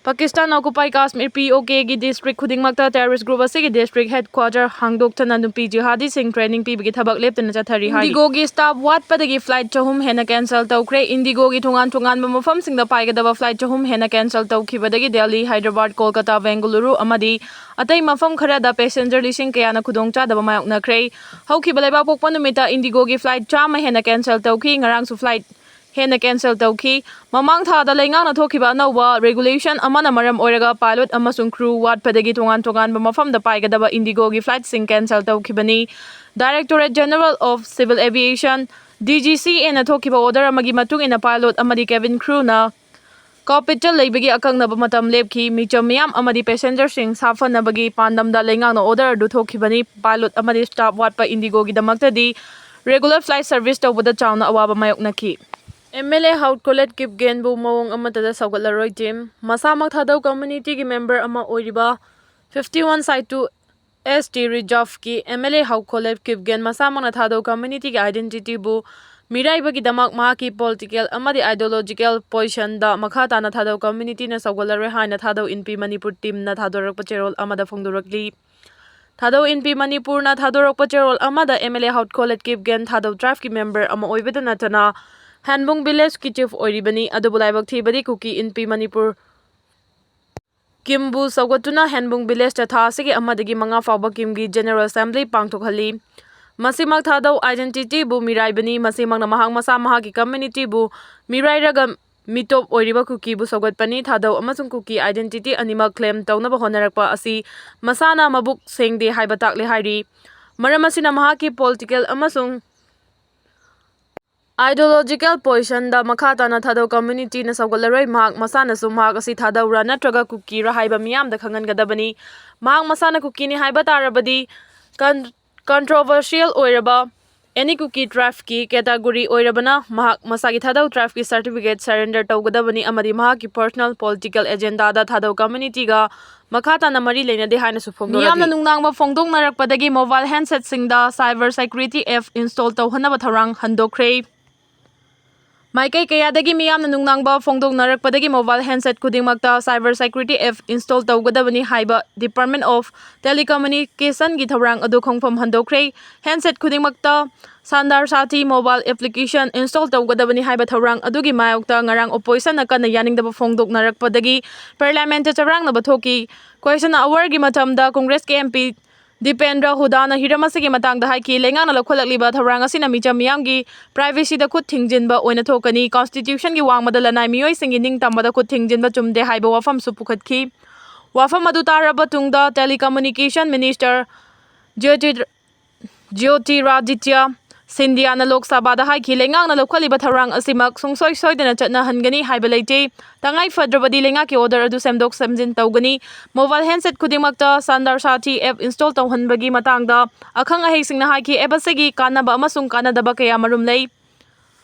Pakistan occupied Kashmir, P O K ꯒꯤ district ꯈꯨꯗꯤꯡꯃꯛꯇ terrorist group ꯑꯁꯤꯒꯤ district headquarter ꯍꯥꯡꯗꯣꯛꯇꯅ ꯅꯨꯄꯤ ꯖꯤꯍꯥꯗꯤꯁꯤꯡ training ꯄꯤꯕꯒꯤ ꯊꯕꯛ ꯂꯦꯞꯇꯅ ꯆꯠꯊꯔꯤ ꯍꯥꯏꯔꯤ꯫ IndiGo ꯒꯤ staff ꯋꯥꯠꯄꯗꯒꯤ flight ꯆꯍꯨꯝ ꯍꯦꯟꯅ cancel ꯇꯧꯈ꯭ꯔꯦ꯫ IndiGo ꯒꯤ ꯇꯣꯉꯥꯟ ꯇꯣꯉꯥꯟꯕ ꯃꯐꯝꯁꯤꯡꯗ ꯄꯥꯏꯒꯗꯕ flight ꯆꯍꯨꯝ ꯍꯦꯟꯅ cancel ꯇꯧꯈꯤꯕꯗꯒꯤ ꯗꯦꯜꯂꯤ, ꯍꯥꯏꯗ꯭ꯔꯕꯥꯗ, ꯀꯣꯜꯀꯇꯥ, ꯕꯦꯡꯒꯂꯨꯔꯨ ꯑꯃꯗꯤ ꯑꯇꯩ ꯃꯐꯝ ꯈꯔꯗ passenger ꯂꯤꯁꯤꯡ ꯀꯌꯥꯅ ꯈꯨꯗꯣꯡꯆꯥꯗꯕ ꯃꯥꯌꯣꯛꯅꯈ꯭ꯔꯦ꯫ ꯍꯧꯈꯤꯕ ꯂꯩꯕꯥꯛꯄꯣꯛꯄ ꯅꯨꯃꯤꯠꯇ IndiGo ꯒꯤ flight ꯆꯥꯝꯃ ꯍꯦꯟꯅ cancel ꯇꯧꯈꯤ꯫ ꯉꯔꯥꯡꯁꯨ flight ꯍꯦꯟꯅ cancel ꯇꯧꯈꯤ꯫ ꯃꯃꯥꯡ ꯊꯥꯗ ꯂꯩꯉꯥꯛꯅ ꯊꯣꯛꯈꯤꯕ ꯑꯅꯧꯕ regulation ꯑꯃꯅ ꯃꯔꯝ ꯑꯣꯏꯔꯒ pilot ꯑꯃꯁꯨꯡ crew ꯋꯥꯠꯄꯗꯒꯤ ꯇꯣꯉꯥꯟ ꯇꯣꯉꯥꯟꯕ ꯃꯐꯝꯗ ꯄꯥꯏꯒꯗꯕ IndiGoꯒꯤ flightꯁꯤꯡ cancel ꯇꯧꯈꯤꯕꯅꯤ꯫ Directorate General of Civil Aviation, DGCAꯅ ꯊꯣꯛꯈꯤꯕ order ꯑꯃꯒꯤ ꯃꯇꯨꯡ ꯏꯟꯅ pilot ꯑꯃꯗꯤ cabin crewꯅ cockpitꯇ ꯂꯩꯕꯒꯤ ꯑꯀꯛꯅꯕ ꯃꯇꯝ ꯂꯦꯞꯈꯤ꯫ ꯃꯤꯆꯝ ꯃꯤꯌꯥꯝ ꯑꯃꯗꯤ passengerꯁꯤꯡ ꯁꯥꯐꯅꯕꯒꯤ ꯄꯥꯟꯗꯝꯗ ꯂꯩꯉꯥꯛꯅ order ꯑꯗꯨ ꯊꯣꯛꯈꯤꯕꯅꯤ꯫ Pilot ꯑꯃꯗꯤ staff ꯋꯥꯠꯄ IndiGoꯒꯤꯗꯃꯛꯇꯗꯤ regular flight service ꯇꯧꯕꯗ ꯆꯥꯎꯅ ꯑꯋꯥꯕ ꯃꯥꯌꯣꯛꯅꯈꯤ꯫ MLA Haut Kholet Kipgenꯕꯨ ꯃꯑꯣꯡ ꯑꯃꯠꯇꯗ ꯁꯧꯒꯠꯂꯔꯣꯏ꯫ Team ꯃꯁꯥꯃꯛ ꯊꯥꯗꯧ communityꯒꯤ member ꯑꯃ ꯑꯣꯏꯔꯤꯕ fifty one Saitu ST Reserveꯀꯤ MLA Haut Kholet Kipgen ꯃꯁꯥꯃꯛꯅ ꯊꯥꯗꯧ communityꯒꯤ identityꯕꯨ ꯃꯤꯔꯥꯏꯕꯒꯤꯗꯃꯛ ꯃꯍꯥꯛꯀꯤ political ꯑꯃꯗꯤ ideological positionꯗ ꯃꯈꯥ ꯇꯥꯅ ꯊꯥꯗꯧ communityꯅ ꯁꯧꯒꯠꯂꯔꯣꯏ ꯍꯥꯏꯅ ꯊꯥꯗꯧ ꯏꯟꯄꯤ ꯃꯅꯤꯄꯨꯔ teamꯅ ꯊꯥꯗꯣꯔꯛꯄ ꯆꯦꯔꯣꯜ ꯑꯃꯗ ꯐꯣꯡꯗꯣꯔꯛꯂꯤ꯫ ꯊꯥꯗꯧ ꯏꯟꯄꯤ ꯃꯅꯤꯄꯨꯔꯅ ꯊꯥꯗꯣꯔꯛꯄ ꯆꯦꯔꯣꯜ ꯑꯃꯗ MLA Haut Kholet Kipgen ꯊꯥꯗꯧ tribeꯀꯤ member ꯑꯃ ꯑꯣꯏꯕꯗ ꯅꯠꯇꯅ ꯍꯦꯟꯕꯨꯡ villageꯀꯤ chief ꯑꯣꯏꯔꯤꯕꯅꯤ꯫ ꯑꯗꯨꯕꯨ ꯂꯥꯏꯕꯛ ꯊꯤꯕꯗꯤ ꯀꯨꯀꯤ ꯏꯟꯄꯤ ꯃꯅꯤꯄꯨꯔ ꯀꯤꯝꯕꯨ ꯁꯧꯒꯠꯇꯨꯅ ꯍꯦꯟꯕꯨꯡ villageꯇ ꯊꯥ ꯑꯁꯤꯒꯤ ꯑꯃꯗꯒꯤ ꯃꯉꯥ ꯐꯥꯎꯕ ꯀꯤꯝꯒꯤ General Assembly ꯄꯥꯡꯊꯣꯛꯍꯜꯂꯤ꯫ ꯃꯁꯤꯃꯛ ꯊꯥꯗꯧ identityꯕꯨ ꯃꯤꯔꯥꯏꯕꯅꯤ꯫ ꯃꯁꯤꯃꯛꯅ ꯃꯍꯥꯛ ꯃꯁꯥ ꯃꯍꯥꯛꯀꯤ communityꯕꯨ ꯃꯤꯔꯥꯏꯔꯒ ꯃꯤꯇꯣꯞ ꯑꯣꯏꯔꯤꯕ ꯀꯨꯀꯤꯕꯨ ꯁꯧꯒꯠꯄꯅꯤ꯫ ꯊꯥꯗꯧ ꯑꯃꯁꯨꯡ ꯀꯨꯀꯤ identity ꯑꯅꯤꯃꯛ claim ꯇꯧꯅꯕ ꯍꯣꯠꯅꯔꯛꯄ ꯑꯁꯤ ꯃꯁꯥꯅ ꯃꯕꯨꯛ ꯁꯦꯡꯗꯦ ꯍꯥꯏꯕ ꯇꯥꯛꯂꯦ ꯍꯥꯏꯔꯤ꯫ ꯃꯔꯝ ꯑꯁꯤꯅ ꯃꯍꯥꯛꯀꯤ political ꯑꯃꯁꯨꯡ ideological positionꯗ ꯃꯈꯥ ꯇꯥꯅ ꯊꯥꯗꯧ communityꯅ ꯁꯧꯒꯠꯂꯔꯣꯏ꯫ ꯃꯍꯥꯛ ꯃꯁꯥꯅꯁꯨ ꯃꯍꯥꯛ ꯑꯁꯤ ꯊꯥꯗꯧꯔꯥ ꯅꯠꯇ꯭ꯔꯒ ꯀꯨꯀꯤꯔꯥ ꯍꯥꯏꯕ ꯃꯤꯌꯥꯝꯗ ꯈꯪꯍꯟꯒꯗꯕꯅꯤ꯫ ꯃꯍꯥꯛ ꯃꯁꯥꯅ ꯀꯨꯀꯤꯅꯤ ꯍꯥꯏꯕ ꯇꯥꯔꯕꯗꯤ con-, controversial ꯑꯣꯏꯔꯕ any ꯀꯨꯀꯤ tribeꯀꯤ category ꯑꯣꯏꯔꯕꯅ ꯃꯍꯥꯛ ꯃꯁꯥꯒꯤ ꯊꯥꯗꯧ tribeꯀꯤ certificate surrender ꯇꯧꯒꯗꯕꯅꯤ ꯑꯃꯗꯤ ꯃꯍꯥꯛꯀꯤ personal political agendaꯗ ꯊꯥꯗꯧ communityꯒ ꯃꯈꯥ ꯇꯥꯅ ꯃꯔꯤ ꯂꯩꯅꯗꯦ ꯍꯥꯏꯅꯁꯨ ꯐꯣꯡꯗꯣꯔꯛꯂꯤ꯫ ꯃꯤꯌꯥꯝꯅ ꯅꯨꯡꯅꯥꯡꯕ ꯐꯣꯡꯗꯣꯛꯅꯔꯛꯄꯗꯒꯤ mobile handsetꯁꯤꯡꯗ cyber security app install ꯇꯧꯍꯟꯅꯕ ꯊꯧꯔꯥꯡ ꯍꯟꯗꯣꯛꯈ꯭ꯔꯦ꯫ ꯃꯥꯏꯀꯩ ꯀꯌꯥꯗꯒꯤ ꯃꯤꯌꯥꯝꯅ ꯅꯨꯡꯅꯥꯡꯕ ꯐꯣꯡꯗꯣꯛꯅꯔꯛꯄꯗꯒꯤ mobile handset ꯈꯨꯗꯤꯡꯃꯛꯇ cyber security app install ꯇꯧꯒꯗꯕꯅꯤ ꯍꯥꯏꯕ Department of Telecommunicationꯒꯤ ꯊꯧꯔꯥꯡ ꯑꯗꯨ ꯈꯣꯡꯐꯝ ꯍꯟꯗꯣꯛꯈ꯭ꯔꯦ꯫ Handset ꯈꯨꯗꯤꯡꯃꯛꯇ Sandar Saathi mobile application install ꯇꯧꯒꯗꯕꯅꯤ ꯍꯥꯏꯕ ꯊꯧꯔꯥꯡ ꯑꯗꯨꯒꯤ ꯃꯥꯌꯣꯛꯇ ꯉꯔꯥꯡ oppositionꯅ ꯀꯟꯅ ꯌꯥꯅꯤꯡꯗꯕ ꯐꯣꯡꯗꯣꯛꯅꯔꯛꯄꯗꯒꯤ parliamentꯇ ꯆꯔꯥꯡꯅꯕ ꯊꯣꯛꯈꯤ꯫ Question hourꯒꯤ ꯃꯇꯝꯗ Congressꯀꯤ MP ꯗꯤꯄꯦꯟꯗ꯭ꯔ ꯍꯨꯗꯥꯅ ꯍꯤꯔꯝ ꯑꯁꯤꯒꯤ ꯃꯇꯥꯡꯗ ꯍꯥꯏꯈꯤ, ꯂꯩꯉꯥꯛꯅ ꯂꯧꯈꯠꯂꯛꯂꯤꯕ ꯊꯧꯔꯥꯡ ꯑꯁꯤꯅ ꯃꯤꯆꯝ ꯃꯤꯌꯥꯝꯒꯤ privacyꯗ ꯈꯨꯠ ꯊꯤꯡꯖꯤꯟꯕ ꯑꯣꯏꯅ ꯊꯣꯛꯀꯅꯤ꯫ Constitutionꯒꯤ ꯋꯥꯡꯃꯗ ꯂꯅꯥꯏ ꯃꯤꯑꯣꯏꯁꯤꯡꯒꯤ ꯅꯤꯡꯇꯝꯕꯗ ꯈꯨꯠ ꯊꯤꯡꯖꯤꯟꯕ ꯆꯨꯝꯗꯦ ꯍꯥꯏꯕ ꯋꯥꯐꯝꯁꯨ ꯄꯨꯈꯠꯈꯤ꯫ ꯋꯥꯐꯝ ꯑꯗꯨ ꯇꯥꯔꯕ ꯇꯨꯡꯗ Telecommunication Minister ꯖ꯭ꯌꯣꯇꯤ-, ꯖ꯭ꯌꯣꯇꯤꯔꯥꯗꯤꯇ꯭ꯌ ꯁꯤꯟꯙꯤꯌꯥꯅ ꯂꯣꯛ ꯁꯚꯥꯗ ꯍꯥꯏꯈꯤ, ꯂꯩꯉꯥꯛꯅ ꯂꯧꯈꯠꯂꯤꯕ ꯊꯧꯔꯥꯡ ꯑꯁꯤꯃꯛ ꯁꯨꯡꯁꯣꯏ ꯁꯣꯏꯗꯅ ꯆꯠꯅꯍꯟꯒꯅꯤ ꯍꯥꯏꯕ ꯂꯩꯇꯦ꯫ ꯇꯉꯥꯏ ꯐꯗ꯭ꯔꯕꯗꯤ ꯂꯩꯉꯥꯛꯀꯤ order ꯑꯗꯨ ꯁꯦꯝꯗꯣꯛ ꯁꯦꯝꯖꯤꯟ ꯇꯧꯒꯅꯤ꯫ Mobile handset ꯈꯨꯗꯤꯡꯃꯛꯇ Sandarshati app install ꯇꯧꯍꯟꯕꯒꯤ ꯃꯇꯥꯡꯗ ꯑꯈꯪ ꯑꯍꯩꯁꯤꯡꯅ ꯍꯥꯏꯈꯤ, app ꯑꯁꯤꯒꯤ ꯀꯥꯟꯅꯕ ꯑꯃꯁꯨꯡ ꯀꯥꯟꯅꯗꯕ ꯀꯌꯥ ꯃꯔꯨꯝ ꯂꯩ꯫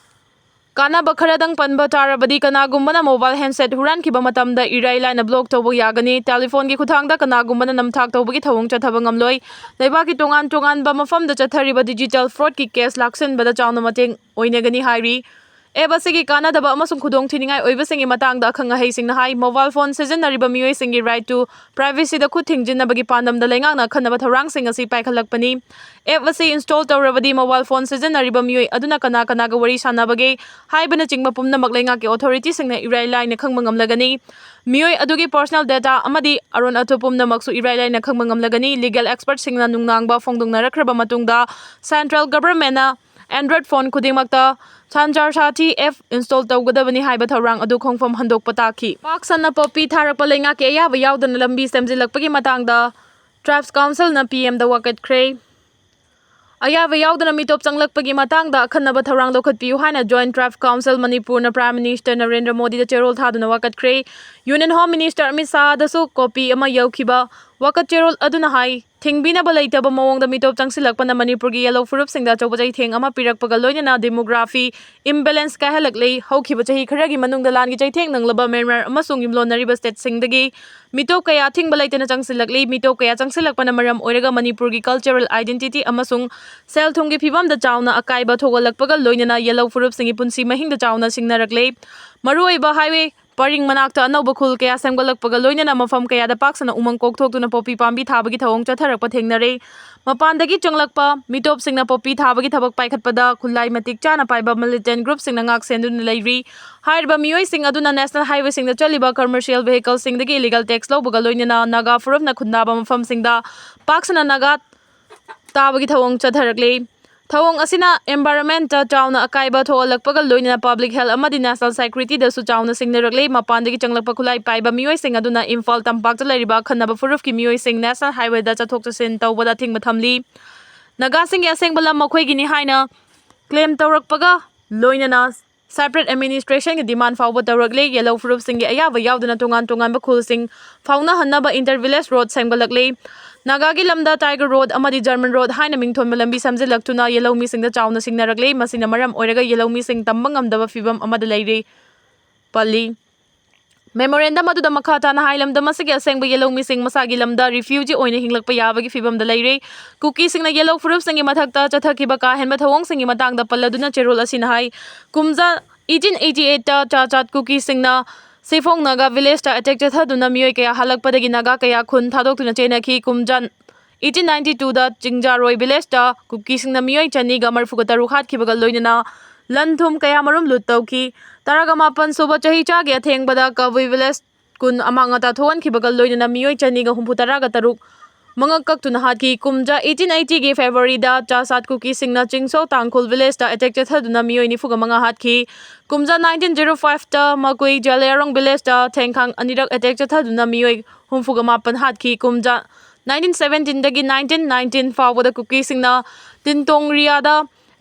ꯀꯥꯟꯅꯕ ꯈꯔꯗꯪ ꯄꯟꯕ ꯇꯥꯔꯕꯗꯤ, ꯀꯅꯥꯒꯨꯝꯕꯅ mobile handset ꯍꯨꯔꯥꯟꯈꯤꯕ ꯃꯇꯝꯗ ꯏꯔꯥꯏ ꯂꯥꯏꯅ block ꯇꯧꯕ ꯌꯥꯒꯅꯤ꯫ Telephoneꯒꯤ ꯈꯨꯠꯊꯥꯡꯗ ꯀꯅꯥꯒꯨꯝꯕꯅ ꯅꯝꯊꯥꯛ ꯇꯧꯕꯒꯤ ꯊꯧꯑꯣꯡ ꯆꯠꯊꯕ ꯉꯝꯂꯣꯏ꯫ ꯂꯩꯕꯥꯛꯀꯤ ꯇꯣꯉꯥꯟ ꯇꯣꯉꯥꯟꯕ ꯃꯐꯝꯗ ꯆꯠꯊꯔꯤꯕ digital fraudꯀꯤ case ꯂꯥꯛꯁꯤꯟꯕꯗ ꯆꯥꯎꯅ ꯃꯇꯦꯡ ꯑꯣꯏꯅꯒꯅꯤ ꯍꯥꯏꯔꯤ꯫ App ꯑꯁꯤꯒꯤ ꯀꯥꯟꯅꯗꯕ ꯑꯃꯁꯨꯡ ꯈꯨꯗꯣꯡꯊꯤꯅꯤꯡꯉꯥꯏ ꯑꯣꯏꯕꯁꯤꯡꯒꯤ ꯃꯇꯥꯡꯗ ꯑꯈꯪ ꯑꯍꯩꯁꯤꯡꯅ ꯍꯥꯏ, mobile phone ꯁꯤꯖꯤꯟꯅꯔꯤꯕ ꯃꯤꯑꯣꯏꯁꯤꯡꯒꯤ right to privacyꯗ ꯈꯨꯠ ꯊꯤꯡꯖꯤꯟꯅꯕꯒꯤ ꯄꯥꯟꯗꯝꯗ ꯂꯩꯉꯥꯛꯅ ꯑꯈꯟꯅꯕ ꯊꯧꯔꯥꯡꯁꯤꯡ ꯑꯁꯤ ꯄꯥꯏꯈꯠꯂꯛꯄꯅꯤ꯫ App ꯑꯁꯤ install ꯇꯧꯔꯕꯗꯤ mobile phone ꯁꯤꯖꯤꯟꯅꯔꯤꯕ ꯃꯤꯑꯣꯏ ꯑꯗꯨꯅ ꯀꯅꯥ ꯀꯅꯥꯒ ꯋꯥꯔꯤ ꯁꯥꯟꯅꯕꯒꯦ ꯍꯥꯏꯕꯅꯆꯤꯡꯕ ꯄꯨꯝꯅꯃꯛ ꯂꯩꯉꯥꯛꯀꯤ authorityꯁꯤꯡꯅ ꯏꯔꯥꯏ ꯂꯥꯏꯅ ꯈꯪꯕ ꯉꯝꯂꯒꯅꯤ꯫ ꯃꯤꯑꯣꯏ ꯑꯗꯨꯒꯤ personal data ꯑꯃꯗꯤ ꯑꯔꯣꯟ ꯑꯊꯨꯞ ꯄꯨꯝꯅꯃꯛꯁꯨ ꯏꯔꯥꯏ ꯂꯥꯏꯅ ꯈꯪꯕ ꯉꯝꯂꯒꯅꯤ꯫ Legal expertꯁꯤꯡꯅ ꯅꯨꯡꯅꯥꯡꯕ ꯐꯣꯡꯗꯣꯛꯅꯔꯛꯈ꯭ꯔꯕ ꯃꯇꯨꯡꯗ, central governmentꯅ Android phone ꯈꯨꯗꯤꯡꯃꯛꯇ Sandarshati app install ꯇꯧꯒꯗꯕꯅꯤ ꯍꯥꯏꯕ ꯊꯧꯔꯥꯡ ꯑꯗꯨ ꯈꯣꯡꯐꯝ ꯍꯟꯗꯣꯛꯄ ꯇꯥꯈꯤ꯫ ꯄꯥꯛ ꯁꯟꯅ ꯄꯣꯄꯤ ꯊꯥꯔꯛꯄ ꯂꯩꯉꯥꯛꯀꯤ ꯑꯌꯥꯕ ꯌꯥꯎꯗꯅ ꯂꯝꯕꯤ ꯁꯦꯝꯖꯤꯜꯂꯛꯄꯒꯤ ꯃꯇꯥꯡꯗ Tribes Councilꯅ PMꯗ ꯋꯥꯀꯠꯈ꯭ꯔꯦ꯫ ꯑꯌꯥꯕ ꯌꯥꯎꯗꯅ ꯃꯤꯇꯣꯞ ꯆꯪꯂꯛꯄꯒꯤ ꯃꯇꯥꯡꯗ ꯑꯈꯟꯅꯕ ꯊꯧꯔꯥꯡ ꯂꯧꯈꯠꯄꯤꯌꯨ ꯍꯥꯏꯅ Joint Tribes Council ꯃꯅꯤꯄꯨꯔꯅ Prime Ministerꯅ ꯅꯔꯦꯟꯗ꯭ꯔ ꯃꯣꯗꯤꯗ ꯆꯦꯔꯣꯜ ꯊꯥꯗꯨꯅ ꯋꯥꯀꯠꯈ꯭ꯔꯦ꯫ Union Home Minister Amit ꯁꯥꯍꯗꯁꯨ copy ꯑꯃ ꯌꯧꯈꯤꯕ ꯋꯥꯀꯠ ꯆꯦꯔꯣꯜ ꯑꯗꯨꯅ ꯍꯥꯏ, ꯊꯤꯡꯕꯤꯅꯕ ꯂꯩꯇꯕ ꯃꯑꯣꯡꯗ ꯃꯤꯇꯣꯞ ꯆꯪꯁꯤꯜꯂꯛꯄꯅ ꯃꯅꯤꯄꯨꯔꯒꯤ ꯌꯦꯜꯂꯧ ꯐꯨꯔꯨꯞꯁꯤꯡꯗ ꯑꯆꯧꯕ ꯆꯩꯊꯦꯡ ꯑꯃ ꯄꯤꯔꯛꯄꯒ ꯂꯣꯏꯅꯅ demography imbalance ꯀꯥꯏꯍꯜꯂꯛꯂꯤ꯫ ꯍꯧꯈꯤꯕ ꯆꯍꯤ ꯈꯔꯒꯤ ꯃꯅꯨꯡꯗ ꯂꯥꯟꯒꯤ ꯆꯩꯊꯦꯡ ꯅꯪꯂꯕ ꯃ꯭ꯌꯥꯟꯃꯥꯔ ꯑꯃꯁꯨꯡ ꯌꯨꯝꯂꯣꯟꯅꯔꯤꯕ stateꯁꯤꯡꯗꯒꯤ ꯃꯤꯇꯣꯞ ꯀꯌꯥ ꯑꯊꯤꯡꯕ ꯂꯩꯇꯅ ꯆꯪꯁꯤꯜꯂꯛꯂꯤ꯫ ꯃꯤꯇꯣꯞ ꯀꯌꯥ ꯆꯪꯁꯤꯜꯂꯛꯄꯅ ꯃꯔꯝ ꯑꯣꯏꯔꯒ ꯃꯅꯤꯄꯨꯔꯒꯤ cultural identity ꯑꯃꯁꯨꯡ ꯁꯦꯜ ꯊꯨꯝꯒꯤ ꯐꯤꯕꯝꯗ ꯆꯥꯎꯅ ꯑꯀꯥꯏꯕ ꯊꯣꯛꯍꯜꯂꯛꯄꯒ ꯂꯣꯏꯅꯅ ꯌꯦꯜꯂꯧ ꯐꯨꯔꯨꯞꯁꯤꯡꯒꯤ ꯄꯨꯟꯁꯤ ꯃꯍꯤꯡꯗ ꯆꯥꯎꯅ ꯁꯤꯡꯅꯔꯛꯂꯦ꯫ ꯃꯔꯨꯑꯣꯏꯕ highway ꯄꯔꯤꯡ ꯃꯅꯥꯛꯇ ꯑꯅꯧꯕ ꯈꯨꯜ ꯀꯌꯥ ꯁꯦꯝꯒꯠꯂꯛꯄꯒ ꯂꯣꯏꯅꯅ ꯃꯐꯝ ꯀꯌꯥꯗ ꯄꯥꯛ ꯁꯟꯅ ꯎꯃꯪ ꯀꯣꯛꯊꯣꯛꯇꯨꯅ ꯄꯣꯄꯤ ꯄꯥꯝꯕꯤ ꯊꯥꯕꯒꯤ ꯊꯧꯑꯣꯡ ꯆꯠꯊꯔꯛꯄ ꯊꯦꯡꯅꯔꯦ꯫ ꯃꯄꯥꯟꯗꯒꯤ ꯆꯪꯂꯛꯄ ꯃꯤꯇꯣꯞꯁꯤꯡꯅ ꯄꯣꯄꯤ ꯊꯥꯕꯒꯤ ꯊꯕꯛ ꯄꯥꯏꯈꯠꯄꯗ ꯈꯨꯠꯂꯥꯏ ꯃꯇꯤꯛ ꯆꯥꯅ ꯄꯥꯏꯕ militant groupꯁꯤꯡꯅ ꯉꯥꯛ ꯁꯦꯟꯗꯨꯅ ꯂꯩꯔꯤ꯫ ꯍꯥꯏꯔꯤꯕ ꯃꯤꯑꯣꯏꯁꯤꯡ ꯑꯗꯨꯅ national highwayꯁꯤꯡꯗ ꯆꯠꯂꯤꯕ commercial vehicleꯁꯤꯡꯗꯒꯤ illegal tax ꯂꯧꯕꯒ ꯂꯣꯏꯅꯅ ꯅꯥꯒꯥ ꯐꯨꯔꯨꯞꯅ ꯈꯨꯟꯗꯥꯕ ꯃꯐꯝꯁꯤꯡꯗ ꯄꯥꯛ ꯁꯟꯅ ꯅꯥꯒꯥ ꯇꯥꯕꯒꯤ ꯊꯧꯑꯣꯡ ꯆꯠꯊꯔꯛꯂꯤ꯫ ꯊꯧꯑꯣꯡ ꯑꯁꯤꯅ environmentꯇ ꯆꯥꯎꯅ ꯑꯀꯥꯏꯕ ꯊꯣꯛꯍꯜꯂꯛꯄꯒ ꯂꯣꯏꯅꯅ public health ꯑꯃꯗꯤ national securityꯗꯁꯨ ꯆꯥꯎꯅ ꯁꯤꯡꯅꯔꯛꯂꯤ꯫ ꯃꯄꯥꯟꯗꯒꯤ ꯆꯪꯂꯛꯄ ꯈꯨꯠꯂꯥꯏ ꯄꯥꯏꯕ ꯃꯤꯑꯣꯏꯁꯤꯡ ꯑꯗꯨꯅ ꯏꯝꯐꯥꯜ ꯇꯝꯄꯥꯛꯇ ꯂꯩꯔꯤꯕ ꯑꯈꯟꯅꯕ ꯐꯨꯔꯨꯞꯀꯤ ꯃꯤꯑꯣꯏꯁꯤꯡ national highwayꯗ ꯆꯠꯊꯣꯛ ꯆꯠꯁꯤꯟ ꯇꯧꯕꯗ ꯑꯊꯤꯡꯕ ꯊꯝꯂꯤ꯫ ꯅꯥꯒꯥꯁꯤꯡꯒꯤ ꯑꯁꯦꯡꯕ ꯂꯝ ꯃꯈꯣꯏꯒꯤꯅꯤ ꯍꯥꯏꯅ claim ꯇꯧꯔꯛꯄꯒ ꯂꯣꯏꯅꯅ separate administrationꯒꯤ demand ꯐꯥꯎꯕ ꯇꯧꯔꯛꯂꯤ꯫ ꯌꯦꯜꯍꯧ ꯐꯨꯔꯨꯞꯁꯤꯡꯒꯤ ꯑꯌꯥꯕ ꯌꯥꯎꯗꯅ ꯇꯣꯉꯥꯟ ꯇꯣꯉꯥꯟꯕ ꯈꯨꯜꯁꯤꯡ ꯐꯥꯎꯅꯍꯟꯅꯕ inter village road ꯁꯦꯝꯒꯠꯂꯛꯂꯤ꯫ ꯅꯥꯒꯥꯒꯤ ꯂꯝꯗ Tiger Road ꯑꯃꯗꯤ German Road ꯍꯥꯏꯅ ꯃꯤꯡꯊꯣꯟꯕ ꯂꯝꯕꯤ ꯁꯦꯝꯖꯤꯜꯂꯛꯇꯨꯅ ꯌꯦꯜꯍꯧꯃꯤꯁꯤꯡꯗ ꯆꯥꯎꯅ ꯁꯤꯡꯅꯔꯛꯂꯤ꯫ ꯃꯁꯤꯅ ꯃꯔꯝ ꯑꯣꯏꯔꯒ ꯌꯦꯜꯍꯧꯃꯤꯁꯤꯡ ꯇꯝꯕ ꯉꯝꯗꯕ ꯐꯤꯕꯝ ꯑꯃꯗ ꯂꯩꯔꯤ꯫ ꯄꯜꯂꯤ꯫ Memorandum ꯑꯗꯨꯗ ꯃꯈꯥ ꯇꯥꯅ ꯍꯥꯏ, ꯂꯝꯗꯝ ꯑꯁꯤꯒꯤ ꯑꯁꯦꯡꯕ ꯌꯦꯜꯍꯧꯃꯤꯁꯤꯡ ꯃꯁꯥꯒꯤ ꯂꯝꯗ refugee ꯑꯣꯏꯅ ꯍꯤꯡꯂꯛꯄ ꯌꯥꯕꯒꯤ ꯐꯤꯕꯝꯗ ꯂꯩꯔꯦ꯫ ꯀꯨꯀꯤꯁꯤꯡꯅ ꯌꯦꯜꯍꯧ ꯐꯨꯔꯨꯞꯁꯤꯡꯒꯤ ꯃꯊꯛꯇ ꯆꯠꯊꯈꯤꯕ ꯀꯥ ꯍꯦꯟꯕ ꯊꯧꯑꯣꯡꯁꯤꯡꯒꯤ ꯃꯇꯥꯡꯗ ꯄꯜꯂꯗꯨꯅ ꯆꯦꯔꯣꯜ ꯑꯁꯤꯅ ꯍꯥꯏ, ꯀꯨꯝꯖꯥ eighteen eighty eightꯇ ꯆꯥꯆꯥꯠ ꯀꯨꯀꯤꯁꯤꯡꯅ ꯁꯤꯐꯣꯡ ꯅꯥꯒꯥ villageꯇ attack ꯆꯠꯊꯗꯨꯅ ꯃꯤꯑꯣꯏ ꯀꯌꯥ ꯍꯜꯂꯛꯄꯗꯒꯤ ꯅꯥꯒꯥ ꯀꯌꯥ ꯈꯨꯟ ꯊꯥꯗꯣꯛꯇꯨꯅ ꯆꯦꯟꯅꯈꯤ꯫ ꯀꯨꯝꯖꯥ eighteen ninety twoꯗ ꯆꯤꯡꯖꯥꯔꯣꯏ villageꯇ ꯀꯨꯀꯤꯁꯤꯡꯅ ꯃꯤꯑꯣꯏ ꯆꯅꯤꯒ ꯃꯔꯤꯐꯨꯒ ꯇꯔꯨꯛ ꯍꯥꯠꯈꯤꯕꯒ ꯂꯣꯏꯅꯅ ꯂꯟ ꯊꯨꯝ ꯀꯌꯥ ꯃꯔꯨꯝ ꯂꯨꯠ ꯇꯧꯈꯤ꯫ ꯇꯔꯥꯒ ꯃꯥꯄꯟ ꯁꯨꯕ ꯆꯍꯤꯆꯥꯒꯤ ꯑꯊꯦꯡꯕꯗ ꯀꯕꯨꯏ village ꯀꯨꯟ ꯑꯃꯥꯡ ꯑꯇꯥ ꯊꯣꯛꯍꯟꯈꯤꯕꯒ ꯂꯣꯏꯅꯅ ꯃꯤꯑꯣꯏ ꯆꯅꯤꯒ ꯍꯨꯝꯐꯨ ꯇꯔꯥꯒ ꯇꯔꯨꯛ ꯃꯉꯛ ꯀꯛꯇꯨꯅ ꯍꯥꯠꯈꯤ꯫ ꯀꯨꯝꯖꯥ eighteen eightyꯒꯤ Februaryꯗ ꯆꯥꯁꯥꯠ ꯀꯨꯀꯤꯁꯤꯡꯅ ꯆꯤꯡꯁꯧ ꯇꯥꯡꯈꯨꯜ villageꯇ attack ꯆꯠꯊꯗꯨꯅ ꯃꯤꯑꯣꯏ ꯅꯤꯐꯨꯒ ꯃꯉꯥ ꯍꯥꯠꯈꯤ꯫ ꯀꯨꯝꯖꯥ nineteen zero fiveꯇ ꯃꯀꯨꯏ ꯖꯂꯤꯌꯥꯔꯣꯡ villageꯇ ꯊꯦꯡꯈꯥꯡ ꯑꯅꯤꯔꯛ attack ꯆꯠꯊꯗꯨꯅ ꯃꯤꯑꯣꯏ ꯍꯨꯝꯐꯨꯒ ꯃꯥꯄꯟ ꯍꯥꯠꯈꯤ꯫ ꯀꯨꯝꯖꯥ nineteen seventeenꯗꯒꯤ nineteen nineteen ꯐꯥꯎꯕꯗ ꯀꯨꯀꯤꯁꯤꯡꯅ ꯇꯤꯟꯇꯣꯡ ꯔꯤꯌꯥꯗ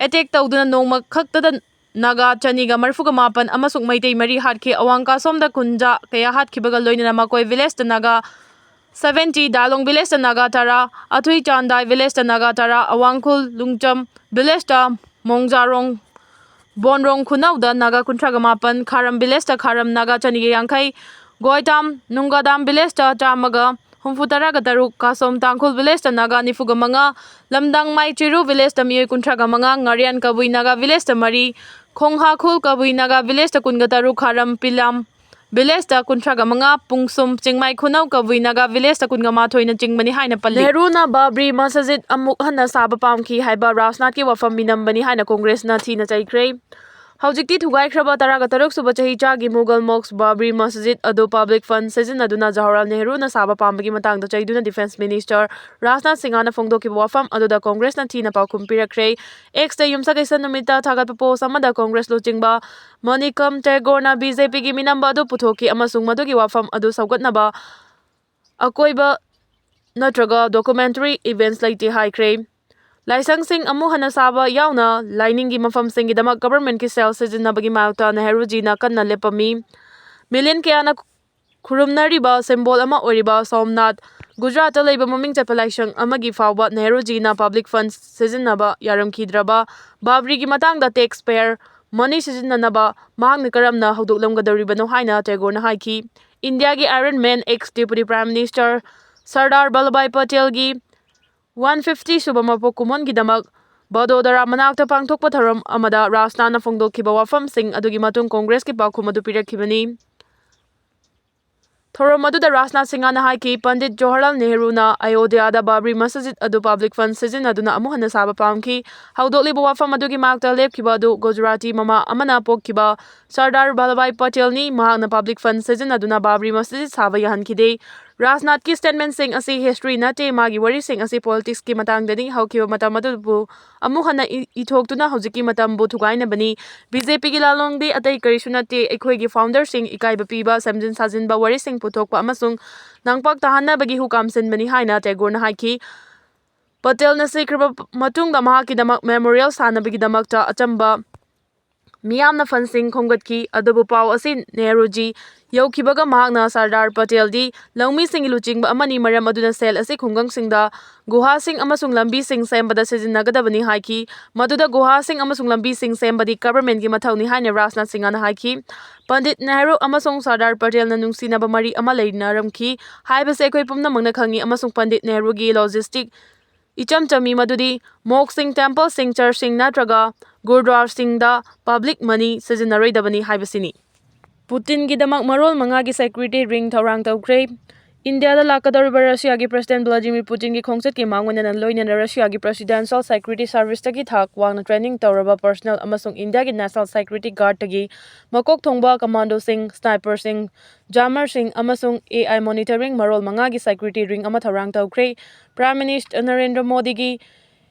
attack ꯇꯧꯗꯨꯅ ꯅꯣꯡꯃ ꯈꯛꯇꯗ ꯅꯥꯒꯥ ꯆꯅꯤꯒ ꯃꯔꯤꯐꯨꯒ ꯃꯥꯄꯟ ꯑꯃꯁꯨꯡ ꯃꯩꯇꯩ ꯃꯔꯤ ꯍꯥꯠꯈꯤ꯫ ꯑꯋꯥꯡ ꯀꯥꯁꯣꯝꯗ ꯀꯨꯟꯖꯥ ꯀꯌꯥ ꯍꯥꯠꯈꯤꯕꯒ ꯂꯣꯏꯅꯅ ꯃꯀꯣꯏ villageꯇ ꯅꯥꯒꯥ seventy, ꯗꯥꯂꯣꯡ villageꯇ ꯅꯥꯒꯥ ꯇꯔꯥ, ꯑꯊꯨꯏ ꯆꯥꯟꯗꯥꯏ villageꯇ ꯅꯥꯒꯥ ꯇꯔꯥ, ꯑꯋꯥꯡꯈꯨꯜ ꯂꯨꯡꯆꯝ villageꯇ ꯃꯣꯡꯖꯥꯔꯣꯡ, ꯕꯣꯟꯔꯣꯡ ꯈꯨꯅꯧꯗ ꯅꯥꯒꯥ ꯀꯨꯟꯊ꯭ꯔꯥꯒ ꯃꯥꯄꯟ, ꯈꯥꯔꯝ villageꯇ ꯈꯥꯔꯝ ꯅꯥꯒꯥ ꯆꯅꯤꯒ ꯌꯥꯡꯈꯩ, ꯒꯣꯏꯇꯥꯝ ꯅꯨꯡꯒꯥꯗꯥꯝ villageꯇ ꯆꯥꯝꯃꯒ ꯍꯨꯝꯐꯨ ꯇꯔꯥꯒ ꯇꯔꯨꯛ, ꯀꯥꯁꯣꯝ ꯇꯥꯡꯈꯨꯜ villageꯇ ꯅꯥꯒꯥ ꯅꯤꯐꯨꯒ ꯃꯉꯥ, ꯂꯝꯗꯥꯡꯃꯥꯏ ꯆꯤꯔꯨ villageꯇ ꯃꯤꯑꯣꯏ ꯀꯨꯟꯊ꯭ꯔꯥꯒ ꯃꯉꯥ, ꯉꯥꯔꯤꯌꯥꯟ ꯀꯕꯨꯏ ꯅꯥꯒꯥ villageꯇ ꯃꯔꯤ, ꯈꯣꯡꯍꯥꯈꯨꯜ ꯀꯕꯨꯏ ꯅꯥꯒꯥ villageꯇ ꯀꯨꯟꯒ ꯇꯔꯨꯛ, ꯈꯥꯔꯝ ꯄꯤꯂꯥꯝ ꯚꯤꯂꯦꯖꯇ ꯀꯨꯟꯊ꯭ꯔꯥꯒ ꯃꯉꯥ, ꯄꯨꯡꯁꯨꯝ, ꯆꯤꯡꯃꯥꯏ ꯈꯨꯅꯧ ꯀꯕꯨꯏ ꯅꯥꯒꯥ ꯚꯤꯂꯦꯖꯇ ꯀꯨꯟꯒ ꯃꯥꯊꯣꯏꯅ ꯆꯤꯡꯕꯅꯤ ꯍꯥꯏꯅ ꯄꯜꯂꯤ꯫ ꯅꯦꯍꯔꯨꯅ ꯕꯥꯕ꯭ꯔꯤ ꯃꯁꯖꯤꯗ ꯑꯃꯨꯛ ꯍꯟꯅ ꯁꯥꯕ ꯄꯥꯝꯈꯤ ꯍꯥꯏꯕ ꯔꯥꯖꯅꯥꯊꯀꯤ ꯋꯥꯐꯝ ꯃꯤꯅꯝꯕꯅꯤ ꯍꯥꯏꯅ ꯀꯣꯡꯒ꯭ꯔꯦꯁꯅ ꯊꯤꯅ ꯆꯩꯈ꯭ꯔꯦ꯫ ꯍꯧꯖꯤꯛꯇꯤ ꯊꯨꯒꯥꯏꯈ꯭ꯔꯕ ꯇꯔꯥꯒ ꯇꯔꯨꯛ ꯁꯨꯕ ꯆꯍꯤꯆꯥꯒꯤ ꯃꯨꯒꯜ ꯃꯣꯛꯁ ꯕꯥꯕ꯭ꯔꯤ ꯃꯁꯖꯤꯗ ꯑꯗꯨ ꯄꯕ꯭ꯂꯤꯛ ꯐꯟꯗ ꯁꯤꯖꯤꯟꯅꯗꯨꯅ ꯖꯋꯥꯍꯔꯂꯥꯜ ꯅꯦꯍꯔꯨꯅ ꯁꯥꯕ ꯄꯥꯝꯕꯒꯤ ꯃꯇꯥꯡꯗ ꯆꯩꯗꯨꯅ ꯗꯤꯐꯦꯟꯁ ꯃꯤꯅꯤꯁꯇꯔ ꯔꯥꯖꯅꯥꯊ ꯁꯤꯡꯍꯅ ꯐꯣꯡꯗꯣꯛꯈꯤꯕ ꯋꯥꯐꯝ ꯑꯗꯨꯗ ꯀꯣꯡꯒ꯭ꯔꯦꯁꯅ ꯊꯤꯅ ꯄꯥꯎꯈꯨꯝ ꯄꯤꯔꯛꯈ꯭ꯔꯦ꯫ ꯑꯦꯛꯁꯇ ꯌꯨꯝꯁꯀꯩꯁ ꯅꯨꯃꯤꯠꯇ ꯊꯥꯒꯠꯄ ꯄꯣꯁ ꯑꯃꯗ ꯀꯣꯡꯒ꯭ꯔꯦꯁ ꯂꯨꯆꯤꯡꯕ ꯃꯅꯤꯀꯝ ꯇꯦꯒꯣꯔꯅ ꯕꯤ ꯖꯦ ꯄꯤꯒꯤ ꯃꯤꯅꯝꯕ ꯑꯗꯨ ꯄꯨꯊꯣꯛꯈꯤ ꯑꯃꯁꯨꯡ ꯃꯗꯨꯒꯤ ꯋꯥꯐꯝ ꯑꯗꯨ ꯁꯧꯒꯠꯅꯕ ꯑꯀꯣꯏꯕ ꯅꯠꯇ꯭ꯔꯒ ꯗꯣꯀꯨꯃꯦꯟꯇꯔꯤ ꯏꯚꯦꯟꯠꯁ ꯂꯩꯇꯦ ꯍꯥꯏꯈ꯭ꯔꯦ꯫ ꯂꯥꯏꯁꯪꯁꯤꯡ ꯑꯃꯨꯛ ꯍꯟꯅ ꯁꯥꯕ ꯌꯥꯎꯅ ꯂꯥꯏꯅꯤꯡꯒꯤ ꯃꯐꯝꯁꯤꯡꯒꯤꯗꯃꯛ ꯒꯚꯔꯟꯃꯦꯟꯠꯀꯤ ꯁꯦꯜ ꯁꯤꯖꯤꯟꯅꯕꯒꯤ ꯃꯥꯌꯣꯛꯇ ꯅꯦꯍꯔꯨꯖꯤꯅ ꯀꯟꯅ ꯂꯦꯞꯄꯝꯃꯤ꯫ ꯃꯤꯂꯤꯌꯟ ꯀꯌꯥꯅ ꯈꯨꯔꯨꯝꯅꯔꯤꯕ ꯁꯤꯝꯕꯣꯜ ꯑꯃ ꯑꯣꯏꯔꯤꯕ ꯁꯣꯝꯅꯥꯊ, ꯒꯨꯖꯔꯥꯠꯇ ꯂꯩꯕ ꯃꯃꯤꯡ ꯆꯠꯄ ꯂꯥꯏꯁꯪ ꯑꯃꯒꯤ ꯐꯥꯎꯕ ꯅꯦꯍꯔꯨꯖꯤꯅ ꯄꯕ꯭ꯂꯤꯛ ꯐꯟꯗ ꯁꯤꯖꯤꯟꯅꯕ ꯌꯥꯔꯝꯈꯤꯗ꯭ꯔꯕ ꯕꯥꯕ꯭ꯔꯤꯒꯤ ꯃꯇꯥꯡꯗ ꯇꯦꯛꯁ ꯄꯦꯌꯔ ꯃꯅꯤ ꯁꯤꯖꯤꯟꯅꯅꯕ ꯃꯍꯥꯛꯅ ꯀꯔꯝꯅ ꯍꯧꯗꯣꯛꯂꯝꯒꯗꯧꯔꯤꯕꯅꯣ ꯍꯥꯏꯅ ꯇꯦꯒꯣꯔꯅ ꯍꯥꯏꯈꯤ꯫ ꯏꯟꯗꯤꯌꯥꯒꯤ iron man, ex deputy prime minister Sardar Vallabhbhai ꯄꯇꯦꯜꯒꯤ ꯋꯥꯟ ꯐꯤꯐꯇꯤ ꯁꯨꯕ ꯃꯄꯣꯛ ꯀꯨꯝꯑꯣꯟꯒꯤꯗꯃꯛ ꯚꯗꯣꯗꯔꯥ ꯃꯅꯥꯛꯇ ꯄꯥꯡꯊꯣꯛꯄ ꯊꯧꯔꯝ ꯑꯃꯗ ꯔꯥꯖꯅꯥꯊꯅ ꯐꯣꯡꯗꯣꯛꯈꯤꯕ ꯋꯥꯐꯝꯁꯤꯡ ꯑꯗꯨꯒꯤ ꯃꯇꯨꯡ ꯀꯣꯡꯒ꯭ꯔꯦꯁꯀꯤ ꯄꯥꯎꯈꯨꯝ ꯑꯗꯨ ꯄꯤꯔꯛꯈꯤꯕꯅꯤ꯫ ꯊꯧꯔꯝ ꯑꯗꯨꯗ ꯔꯥꯖꯅꯥꯊ ꯁꯤꯡꯍꯅ ꯍꯥꯏꯈꯤ, ꯄꯟꯗꯤꯠ ꯖꯋꯥꯍꯔꯂꯥꯜ ꯅꯦꯍꯔꯨꯅ ꯑꯌꯣꯙ꯭ꯌꯥꯗ ꯕꯥꯕ꯭ꯔꯤ ꯃꯁꯖꯤꯗ ꯑꯗꯨ ꯄꯕ꯭ꯂꯤꯛ ꯐꯟꯗ ꯁꯤꯖꯤꯟꯅꯗꯨꯅ ꯑꯃꯨꯛ ꯍꯟꯅ ꯁꯥꯕ ꯄꯥꯝꯈꯤ꯫ ꯍꯧꯗꯣꯛꯂꯤꯕ ꯋꯥꯐꯝ ꯑꯗꯨꯒꯤ ꯃꯥꯌꯣꯛꯇ ꯂꯦꯞꯈꯤꯕ ꯑꯗꯨ ꯒꯨꯖꯔꯥꯇꯤ ꯃꯃꯥ ꯑꯃꯅ ꯄꯣꯛꯈꯤꯕ ꯁꯔꯗꯥꯔ ꯚꯜꯂꯚꯚꯥꯏ ꯄꯇꯦꯜꯅꯤ꯫ ꯃꯍꯥꯛꯅ ꯄꯕ꯭ꯂꯤꯛ ꯐꯟꯗ ꯁꯤꯖꯤꯟꯅꯗꯨꯅ ꯕꯥꯕ꯭ꯔꯤ ꯃꯁꯖꯤꯗ ꯁꯥꯕ ꯌꯥꯍꯟꯈꯤꯗꯦ꯫ ꯔꯥꯖꯅꯥꯊꯀꯤ ꯁ꯭ꯇꯦꯠꯃꯦꯟꯠꯁꯤꯡ ꯑꯁꯤ ꯍꯤꯁꯇ꯭ꯔꯤ ꯅꯠꯇꯦ, ꯃꯥꯒꯤ ꯋꯥꯔꯤꯁꯤꯡ ꯑꯁꯤ ꯄꯣꯂꯤꯇꯤꯛꯁꯀꯤ ꯃꯇꯥꯡꯗꯅꯤ꯫ ꯍꯧꯈꯤꯕ ꯃꯇꯝ ꯑꯗꯨꯕꯨ ꯑꯃꯨꯛ ꯍꯟꯅ ꯏ-, ꯏꯊꯣꯛꯇꯨꯅ ꯍꯧꯖꯤꯛꯀꯤ ꯃꯇꯝꯕꯨ ꯊꯨꯒꯥꯏꯅꯕꯅꯤ꯫ ꯕꯤ ꯖꯦ ꯄꯤꯒꯤ ꯂꯥꯂꯣꯡꯗꯤ ꯑꯇꯩ ꯀꯔꯤꯁꯨ ꯅꯠꯇꯦ, ꯑꯩꯈꯣꯏꯒꯤ ꯐꯥꯎꯟꯗꯔꯁꯤꯡ ꯏꯀꯥꯏꯕ ꯄꯤꯕ, ꯁꯦꯝꯖꯤꯟ ꯁꯥꯖꯤꯟꯕ ꯋꯥꯔꯤꯁꯤꯡ ꯄꯨꯊꯣꯛꯄ ꯑꯃꯁꯨꯡ ꯅꯥꯡꯄꯥꯛ ꯇꯥꯍꯟꯅꯕꯒꯤ ꯍꯨꯀꯥꯝ ꯁꯤꯟꯕꯅꯤ ꯍꯥꯏꯅ ꯇꯦꯒꯣꯔꯅ ꯍꯥꯏꯈꯤ꯫ ꯄꯇꯦꯜꯅ ꯁꯤꯈ꯭ꯔꯕ ꯃꯇꯨꯡꯗ ꯃꯍꯥꯛꯀꯤꯗꯃꯛ ꯃꯦꯃꯣꯔꯤꯌꯦꯜ ꯁꯥꯅꯕꯒꯤꯗꯃꯛꯇ ꯑꯆꯝꯕ ꯃꯤꯌꯥꯝꯅ ꯐꯟꯁꯤꯡ ꯈꯣꯝꯒꯠꯈꯤ, ꯑꯗꯨꯕꯨ ꯄꯥꯎ ꯑꯁꯤ ꯅꯦꯍꯔꯨꯖꯤ ꯌꯧꯈꯤꯕꯒ ꯃꯍꯥꯛꯅ ꯁꯔꯗꯥꯔ ꯄꯇꯦꯜꯗꯤ ꯂꯧꯃꯤꯁꯤꯡꯒꯤ ꯂꯨꯆꯤꯡꯕ ꯑꯃꯅꯤ, ꯃꯔꯝ ꯑꯗꯨꯅ ꯁꯦꯜ ꯑꯁꯤ ꯈꯨꯡꯒꯪꯁꯤꯡꯗ ꯒꯨꯍꯥꯁꯤꯡ ꯑꯃꯁꯨꯡ ꯂꯝꯕꯤꯁꯤꯡ ꯁꯦꯝꯕꯗ ꯁꯤꯖꯤꯟꯅꯒꯗꯕꯅꯤ ꯍꯥꯏꯈꯤ꯫ ꯃꯗꯨꯗ ꯒꯨꯍꯥꯁꯤꯡ ꯑꯃꯁꯨꯡ ꯂꯝꯕꯤꯁꯤꯡ ꯁꯦꯝꯕꯗꯤ ꯒꯚꯔꯟꯃꯦꯟꯠꯀꯤ ꯃꯊꯧꯅꯤ ꯍꯥꯏꯅ ꯔꯥꯖꯅꯥꯊ ꯁꯤꯡꯍꯅ ꯍꯥꯏꯈꯤ꯫ ꯄꯟꯗꯤꯠ ꯅꯦꯍꯔꯨ ꯑꯃꯁꯨꯡ ꯁꯔꯗꯥꯔ ꯄꯇꯦꯜꯅ ꯅꯨꯡꯁꯤꯅꯕ ꯃꯔꯤ ꯑꯃ ꯂꯩꯅꯔꯝꯈꯤ ꯍꯥꯏꯕꯁꯤ ꯑꯩꯈꯣꯏ ꯄꯨꯝꯅꯃꯛꯅ ꯈꯪꯏ ꯑꯃꯁꯨꯡ ꯄꯟꯗꯤꯠ ꯅꯦꯍꯔꯨꯒꯤ ꯂꯣꯖꯤꯁꯇꯤꯛ ꯏꯆꯝ ꯆꯝꯃꯤ, ꯃꯗꯨꯗꯤ ꯃꯣꯛꯁꯤꯡ, ꯇꯦꯝꯄꯜꯁꯤꯡ, ꯆꯔꯆꯁꯤꯡ ꯅꯠꯇ꯭ꯔꯒ ꯒꯨꯔꯗ꯭ꯋꯥꯔꯁꯤꯡꯗ ꯄꯕ꯭ꯂꯤꯛ ꯃꯅꯤ ꯁꯤꯖꯤꯟꯅꯔꯣꯏꯗꯕꯅꯤ ꯍꯥꯏꯕꯁꯤꯅꯤ꯫ ꯄꯨꯇꯤꯟꯒꯤꯗꯃꯛ ꯃꯔꯣꯜ ꯃꯉꯥꯒꯤ security ring ꯊꯧꯔꯥꯡ ꯇꯧꯈ꯭ꯔꯦ꯫ ꯏꯟꯗꯤꯌꯥꯗ ꯂꯥꯛꯀꯗꯧꯔꯤꯕ ꯔꯁꯤꯌꯥꯒꯤ President Vladimir Putinꯒꯤ ꯈꯣꯡꯆꯠꯀꯤ ꯃꯥꯡꯑꯣꯏꯅꯅ ꯂꯣꯏꯅꯅ ꯔꯁꯤꯌꯥꯒꯤ Presidential Security Serviceꯇꯒꯤ ꯊꯥꯛ ꯋꯥꯡꯅ training ꯇꯧꯔꯕ personnel ꯑꯃꯁꯨꯡ ꯏꯟꯗꯤꯌꯥꯒꯤ National Security Guardꯇꯒꯤ ꯃꯀꯣꯛ ꯊꯣꯡꯕ commandoꯁꯤꯡ, sniperꯁꯤꯡ, jammerꯁꯤꯡ ꯑꯃꯁꯨꯡ A I monitoring ꯃꯔꯣꯜ ꯃꯉꯥꯒꯤ security ring ꯑꯃ ꯊꯧꯔꯥꯡ ꯇꯧꯈ꯭ꯔꯦ꯫ Prime Minister ꯅꯔꯦꯟꯗ꯭ꯔ ꯃꯣꯗꯤꯒꯤ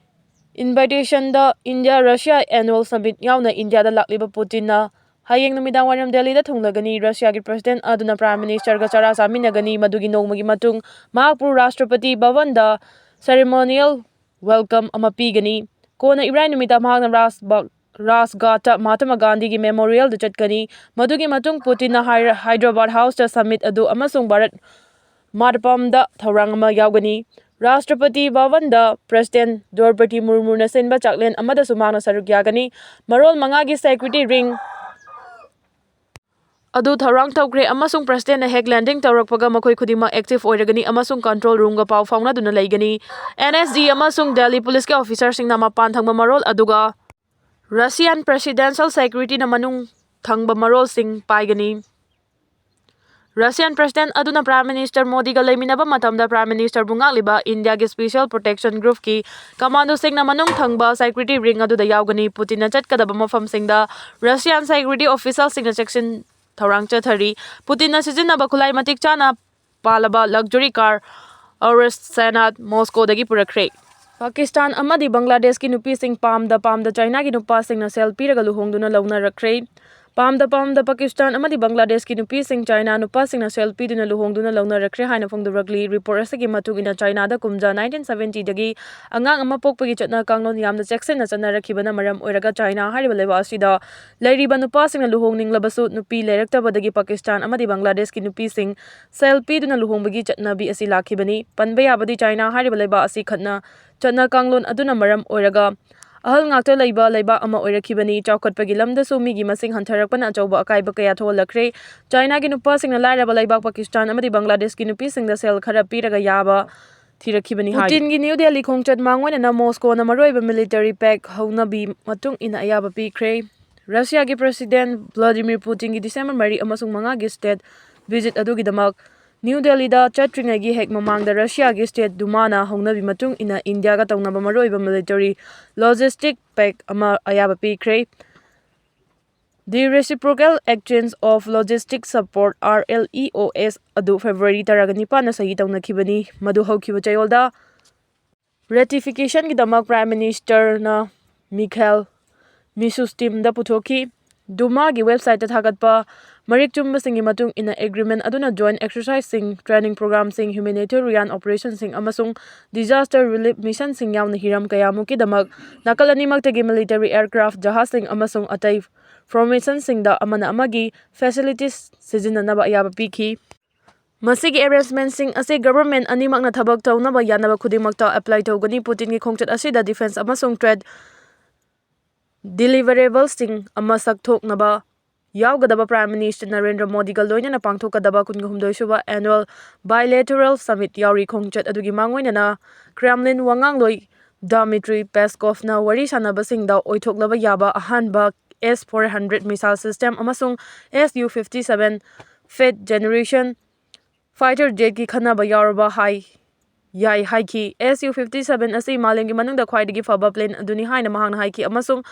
invitationꯗ India Russia Annual Summit ꯌꯥꯎꯅ ꯏꯟꯗꯤꯌꯥꯗ ꯂꯥꯛꯂꯤꯕ ꯄꯨꯇꯤꯟꯅ ꯍꯌꯦꯡ ꯅꯨꯃꯤꯗꯥꯡ ꯋꯥꯏꯔꯝ ꯗꯦꯜꯂꯤꯗ ꯊꯨꯡꯂꯒꯅꯤ꯫ ꯔꯁꯤꯌꯥꯒꯤ President ꯑꯗꯨꯅ Prime Ministerꯒ ꯆꯔꯥ ꯆꯥꯃꯤꯟꯅꯒꯅꯤ꯫ ꯃꯗꯨꯒꯤ ꯅꯣꯡꯃꯒꯤ ꯃꯇꯨꯡ ꯃꯍꯥꯛꯄꯨ ꯔꯥꯁꯇ꯭ꯔꯄꯇꯤ ꯚꯕꯟꯗ ceremonial welcome ꯑꯃ ꯄꯤꯒꯅꯤ꯫ ꯀꯣꯟꯅ ꯏꯔꯥꯏ ꯅꯨꯃꯤꯠꯇ ꯃꯍꯥꯛꯅ ꯔꯥꯖꯕꯥꯒ, ꯔꯥꯖꯘꯥꯠꯇ ꯃꯍꯥꯇꯃꯥ ꯒꯥꯟꯙꯤꯒꯤ memorialꯗ ꯆꯠꯀꯅꯤ꯫ ꯃꯗꯨꯒꯤ ꯃꯇꯨꯡ ꯄꯨꯇꯤꯟꯅ ꯍꯥꯏ-, ꯍꯥꯏꯗ꯭ꯔꯕꯥꯗ Houseꯇ summit ꯑꯗꯨ ꯑꯃꯁꯨꯡ ꯚꯥꯔꯠ ꯃꯟꯗꯄꯝꯗ ꯊꯧꯔꯥꯡ ꯑꯃ ꯌꯥꯎꯒꯅꯤ꯫ ꯔꯥꯁꯇ꯭ꯔꯄꯇꯤ ꯚꯕꯟꯗ President ꯗ꯭ꯔꯧꯄꯗꯤ ꯃꯨꯔꯃꯨꯅ ꯁꯤꯟꯕ ꯆꯥꯛꯂꯦꯟ ꯑꯃꯗꯁꯨ ꯃꯍꯥꯛꯅ ꯁꯔꯨꯛ ꯌꯥꯒꯅꯤ꯫ ꯃꯔꯣꯜ ꯃꯉꯥꯒꯤ security ring ꯑꯗꯨ ꯊꯧꯔꯥꯡ ꯇꯧꯈ꯭ꯔꯦ ꯑꯃꯁꯨꯡ Presidentꯅ ꯍꯦꯛ landing ꯇꯧꯔꯛꯄꯒ ꯃꯈꯣꯏ ꯈꯨꯗꯤꯡꯃꯛ active ꯑꯣꯏꯔꯒꯅꯤ ꯑꯃꯁꯨꯡ control roomꯒ ꯄꯥꯎ ꯐꯥꯎꯅꯗꯨꯅ ꯂꯩꯒꯅꯤ꯫ NSG ꯑꯃꯁꯨꯡ ꯗꯦꯜꯂꯤ ꯄꯨꯂꯤꯁꯀꯤ officerꯁꯤꯡꯅ ꯃꯄꯥꯟ ꯊꯪꯕ ꯃꯔꯣꯜ ꯑꯗꯨꯒ Russian Presidential Securityꯅ ꯃꯅꯨꯡ ꯊꯪꯕ ꯃꯔꯣꯜꯁꯤꯡ ꯄꯥꯏꯒꯅꯤ꯫ Russian President ꯑꯗꯨꯅ Prime Minister ꯃꯣꯗꯤꯒ ꯂꯩꯃꯤꯟꯅꯕ ꯃꯇꯝꯗ Prime Ministerꯕꯨ ꯉꯥꯛꯂꯤꯕ ꯏꯟꯗꯤꯌꯥꯒꯤ Special Protection Groupꯀꯤ commandoꯁꯤꯡꯅ ꯃꯅꯨꯡ ꯊꯪꯕ security ring ꯑꯗꯨꯗ ꯌꯥꯎꯒꯅꯤ꯫ ꯄꯨꯇꯤꯟꯅ ꯆꯠꯀꯗꯕ ꯃꯐꯝꯁꯤꯡꯗ Russian security officialꯁꯤꯡꯅ ꯆꯦꯛꯁꯤꯟ ꯊꯧꯔꯥꯡ ꯆꯠꯊꯔꯤ꯫ ꯄꯨꯇꯤꯟꯅ ꯁꯤꯖꯤꯟꯅꯕ ꯈꯨꯠꯂꯥꯏ ꯃꯇꯤꯛ ꯆꯥꯅ ꯄꯥꯜꯂꯕ luxury car Aurus Senat ꯃꯣꯁꯀꯣꯗꯒꯤ ꯄꯨꯔꯛꯈ꯭ꯔꯦ꯫ Pakistan ꯑꯃꯗꯤ ꯕꯪꯒ꯭ꯂꯥꯗꯦꯁꯀꯤ ꯅꯨꯄꯤꯁꯤꯡ ꯄꯥꯝꯗ ꯄꯥꯝꯗ ꯆꯥꯏꯅꯥꯒꯤ ꯅꯨꯄꯥꯁꯤꯡꯅ ꯁꯦꯜ ꯄꯤꯔꯒ ꯂꯨꯍꯣꯡꯗꯨꯅ ꯂꯧꯅꯔꯛꯈ꯭ꯔꯦ꯫ ꯄꯥꯝꯗ ꯄꯥꯝꯗ ꯄꯥꯀꯤꯁꯇꯥꯟ ꯑꯃꯗꯤ ꯕꯪꯒ꯭ꯂꯥꯗꯦꯁꯀꯤ ꯅꯨꯄꯤꯁꯤꯡ ꯆꯥꯏꯅꯥ ꯅꯨꯄꯥꯁꯤꯡꯅ ꯁꯦꯜ ꯄꯤꯗꯨꯅ ꯂꯨꯍꯣꯡꯗꯨꯅ ꯂꯧꯅꯔꯛꯈ꯭ꯔꯦ ꯍꯥꯏꯅ ꯐꯣꯡꯗꯣꯔꯛꯂꯤ꯫ Report ꯑꯁꯤꯒꯤ ꯃꯇꯨꯡ ꯏꯟꯅ ꯆꯥꯏꯅꯥꯗ ꯀꯨꯝꯖꯥ nineteen seventyꯗꯒꯤ ꯑꯉꯥꯡ ꯑꯃ ꯄꯣꯛꯄꯒꯤ ꯆꯠꯅ ꯀꯥꯡꯂꯣꯟ ꯌꯥꯝꯅ ꯆꯦꯛꯁꯤꯟꯅ ꯆꯠꯅꯔꯛꯈꯤꯕꯅ ꯃꯔꯝ ꯑꯣꯏꯔꯒ ꯆꯥꯏꯅꯥ ꯍꯥꯏꯔꯤꯕ ꯂꯩꯕꯥꯛ ꯑꯁꯤꯗ ꯂꯩꯔꯤꯕ ꯅꯨꯄꯥꯁꯤꯡꯅ ꯂꯨꯍꯣꯡꯅꯤꯡꯂꯕꯁꯨ ꯅꯨꯄꯤ ꯂꯩꯔꯛꯇꯕꯗꯒꯤ ꯄꯥꯀꯤꯁꯇꯥꯟ ꯑꯃꯗꯤ ꯕꯪꯒ꯭ꯂꯥꯗꯦꯁꯀꯤ ꯅꯨꯄꯤꯁꯤꯡ ꯁꯦꯜ ꯄꯤꯗꯨꯅ ꯂꯨꯍꯣꯡꯕꯒꯤ ꯆꯠꯅꯕꯤ ꯑꯁꯤ ꯂꯥꯛꯈꯤꯕꯅꯤ꯫ ꯄꯟꯕ ꯌꯥꯕꯗꯤ ꯆꯥꯏꯅꯥ ꯍꯥꯏꯔꯤꯕ ꯂꯩꯕꯥꯛ ꯑꯁꯤ ꯈꯠꯅ ꯆꯠꯅ ꯀꯥꯡꯂꯣꯟ ꯑꯗꯨꯅ ꯃꯔꯝ ꯑꯣꯏꯔꯒ ꯑꯍꯜ ꯉꯥꯛꯇ ꯂꯩꯕ ꯂꯩꯕꯥꯛ ꯑꯃ ꯑꯣꯏꯔꯛꯈꯤꯕꯅꯤ꯫ ꯆꯥꯎꯈꯠꯄꯒꯤ ꯂꯝꯗꯁꯨ ꯃꯤꯒꯤ ꯃꯁꯤꯡ ꯍꯟꯊꯔꯛꯄꯅ ꯑꯆꯧꯕ ꯑꯀꯥꯏꯕ ꯀꯌꯥ ꯊꯣꯛꯍꯜꯂꯛꯈ꯭ꯔꯦ꯫ ꯆꯥꯏꯅꯥꯒꯤ ꯅꯨꯄꯥꯁꯤꯡꯅ ꯂꯥꯏꯔꯕ ꯂꯩꯕꯥꯛ ꯄꯥꯀꯤꯁꯇꯥꯟ ꯑꯃꯗꯤ ꯕꯪꯒ꯭ꯂꯥꯗꯦꯁꯀꯤ ꯅꯨꯄꯤꯁꯤꯡꯗ ꯁꯦꯜ ꯈꯔ ꯄꯤꯔꯒ ꯌꯥꯕ ꯊꯤꯔꯛꯈꯤꯕꯅꯤ ꯍꯥꯏ꯫ ꯄꯨꯇꯤꯟꯒꯤ ꯅ꯭ꯌꯨ ꯗꯦꯜꯂꯤ ꯈꯣꯡꯆꯠ ꯃꯥꯡꯑꯣꯏꯅꯅ ꯃꯣꯁꯀꯣꯅ ꯃꯔꯨꯑꯣꯏꯕ military pact ꯍꯧꯅꯕꯤ ꯃꯇꯨꯡ ꯏꯟꯅ ꯑꯌꯥꯕ ꯄꯤꯈ꯭ꯔꯦ꯫ ꯔꯁꯤꯌꯥꯒꯤ ꯄ꯭ꯔꯦꯁꯤꯗꯦꯟ ꯚ꯭ꯂꯥꯗꯤꯃꯤꯔ ꯄꯨꯇꯤꯟꯒꯤ ꯗꯤꯁꯦꯝꯕꯔ ꯃꯔꯤ ꯑꯃꯁꯨꯡ ꯃꯉꯥꯒꯤ ꯁ꯭ꯇꯦꯠ ꯚꯤꯖꯤꯠ ꯑꯗꯨꯒꯤꯗꯃꯛ ꯅ꯭ꯌꯨ ꯗꯦꯜꯂꯤꯗ ꯆꯠꯇ꯭ꯔꯤꯉꯩꯒꯤ ꯍꯦꯛ ꯃꯃꯥꯡꯗ ꯔꯁꯤꯌꯥꯒꯤ ꯁ꯭ꯇꯦꯠ ꯗꯨꯃꯥꯅ ꯍꯧꯅꯕꯤ ꯃꯇꯨꯡ ꯏꯟꯅ ꯏꯟꯗꯤꯌꯥꯒ ꯇꯧꯅꯕ ꯃꯔꯨꯑꯣꯏꯕ ꯃꯤꯂꯤꯇꯔꯤ ꯂꯣꯖꯤꯁꯇꯤꯛ ꯄꯦꯛ ꯑꯃ ꯑꯌꯥꯕ ꯄꯤꯈ꯭ꯔꯦ꯫ The Reciprocal Exchange of Logistic Support, R L E O S, ꯑꯗꯨ ꯐꯦꯕ꯭ꯔꯨꯋꯥꯔꯤ ꯇꯔꯥꯒ ꯅꯤꯄꯥꯟꯗ ꯁꯍꯤ ꯇꯧꯅꯈꯤꯕꯅꯤ꯫ ꯃꯗꯨ ꯍꯧꯈꯤꯕ ꯆꯌꯣꯜꯗ ꯔꯦꯇꯤꯐꯤꯀꯦꯁꯟꯒꯤꯗꯃꯛ ꯄ꯭ꯔꯥꯏꯝ ꯃꯤꯅꯤꯁꯇꯔꯅ ꯃꯤꯈꯦꯜ ꯃꯤꯁꯨꯁꯇꯤꯝꯗ ꯄꯨꯊꯣꯛꯈꯤ꯫ ꯗꯨꯃꯥꯒꯤ ꯋꯦꯕꯁꯥꯏꯠꯇ ꯊꯥꯒꯠꯄ ꯃꯔꯤꯛ ꯆꯨꯝꯕꯁꯤꯡꯒꯤ ꯃꯇꯨꯡ ꯏꯟꯅ, ꯑꯦꯒ꯭ꯔꯤꯃꯦꯟ ꯑꯗꯨꯅ ꯖꯣꯏꯟ ꯑꯦꯛꯁꯔꯁꯥꯏꯖꯁꯤꯡ, ꯇ꯭ꯔꯦꯅꯤꯡ ꯄ꯭ꯔꯣꯒ꯭ꯔꯥꯝꯁꯤꯡ, ꯍ꯭ꯌꯨꯃꯦꯅꯤꯇꯦꯔꯤꯌꯥꯟ ꯑꯣꯄꯔꯦꯁꯟꯁꯤꯡ ꯑꯃꯁꯨꯡ ꯗꯤꯖꯥꯁꯇꯔ ꯔꯤꯂꯤꯐ ꯃꯤꯁꯟꯁꯤꯡ ꯌꯥꯎꯅ ꯍꯤꯔꯝ ꯀꯌꯥꯃꯨꯛꯀꯤꯗꯃꯛ ꯅꯥꯀꯜ ꯑꯅꯤꯃꯛꯇꯒꯤ ꯃꯤꯂꯤꯇꯔꯤ ꯑꯦꯌꯔꯀ꯭ꯔꯥꯐ, ꯖꯍꯥꯖꯁꯤꯡ ꯑꯃꯁꯨꯡ ꯑꯇꯩ ꯐꯣꯔꯃꯦꯁꯟꯁꯤꯡꯗ ꯑꯃꯅ ꯑꯃꯒꯤ ꯐꯦꯁꯤꯂꯤꯇꯤꯁ ꯁꯤꯖꯤꯟꯅꯅꯕ ꯑꯌꯥꯕ ꯄꯤꯈꯤ꯫ ꯃꯁꯤꯒꯤ ꯑꯦꯔꯦꯟꯖꯃꯦꯟꯁꯤꯡ ꯑꯁꯤ ꯒꯚꯔꯟꯃꯦꯟ ꯑꯅꯤꯃꯛꯅ ꯊꯕꯛ ꯇꯧꯅꯕ ꯌꯥꯅꯕ ꯈꯨꯗꯤꯡꯃꯛꯇ ꯑꯦꯄ꯭ꯂꯥꯏ ꯇꯧꯒꯅꯤ꯫ ꯄꯨꯇꯤꯟꯒꯤ ꯈꯣꯡꯆꯠ ꯑꯁꯤꯗ ꯗꯤꯐꯦꯟꯁ ꯑꯃꯁꯨꯡ ꯇ꯭ꯔꯦꯗ ꯗꯤꯂꯤꯚꯔꯦꯕꯜꯁꯤꯡ ꯑꯃ ꯁꯛ ꯊꯣꯛꯅꯕ ꯌꯥꯎꯒꯗꯕ ꯄ꯭ꯔꯥꯏꯝ ꯃꯤꯅꯤꯁꯇꯔ ꯅꯔꯦꯟꯗ꯭ꯔ ꯃꯣꯗꯤꯒ ꯂꯣꯏꯅꯅ ꯄꯥꯡꯊꯣꯛꯀꯗꯕ ꯀꯨꯟꯍꯨꯝꯗꯣꯏꯁꯨꯕ ꯑꯦꯅꯨꯑꯦꯜ ꯕꯥꯏꯂꯦꯇꯔꯦꯜ ꯁꯃꯤꯠ ꯌꯥꯎꯔꯤ꯫ ꯈꯣꯡꯆꯠ ꯑꯗꯨꯒꯤ ꯃꯥꯡꯑꯣꯏꯅꯅ ꯀ꯭ꯔꯦꯝꯂꯤꯟ ꯋꯥꯉꯥꯡꯂꯣꯏ ꯗꯥꯃꯤꯇ꯭ꯔꯤ ꯄꯦꯁꯀꯣꯐꯅ ꯋꯥꯔꯤ ꯁꯥꯟꯅꯕꯁꯤꯡꯗ ꯑꯣꯏꯊꯣꯛꯂꯕ ꯌꯥꯕ ꯑꯍꯥꯟꯕ S four hundred missile system ꯑꯃꯁꯨꯡ S U fifty seven fifth generation fighter ꯖꯦꯠꯀꯤ ꯈꯟꯅꯕ ꯌꯥꯎꯔꯕ ꯍꯥꯏ, ꯌꯥꯏ ꯍꯥꯏꯈꯤ꯫ ꯑꯦꯁ ꯌꯨ ꯐꯤꯐꯇꯤ ꯁꯚꯦꯟ ꯑꯁꯤ ꯃꯥꯂꯦꯝꯒꯤ ꯃꯅꯨꯡꯗ ꯈ꯭ꯋꯥꯏꯗꯒꯤ ꯐꯕ ꯄ꯭ꯂꯦꯟ ꯑꯗꯨꯅꯤ ꯍꯥꯏꯅ ꯃꯍꯥꯛꯅ ꯍꯥꯏꯈꯤ, ꯑꯃꯁꯨꯡ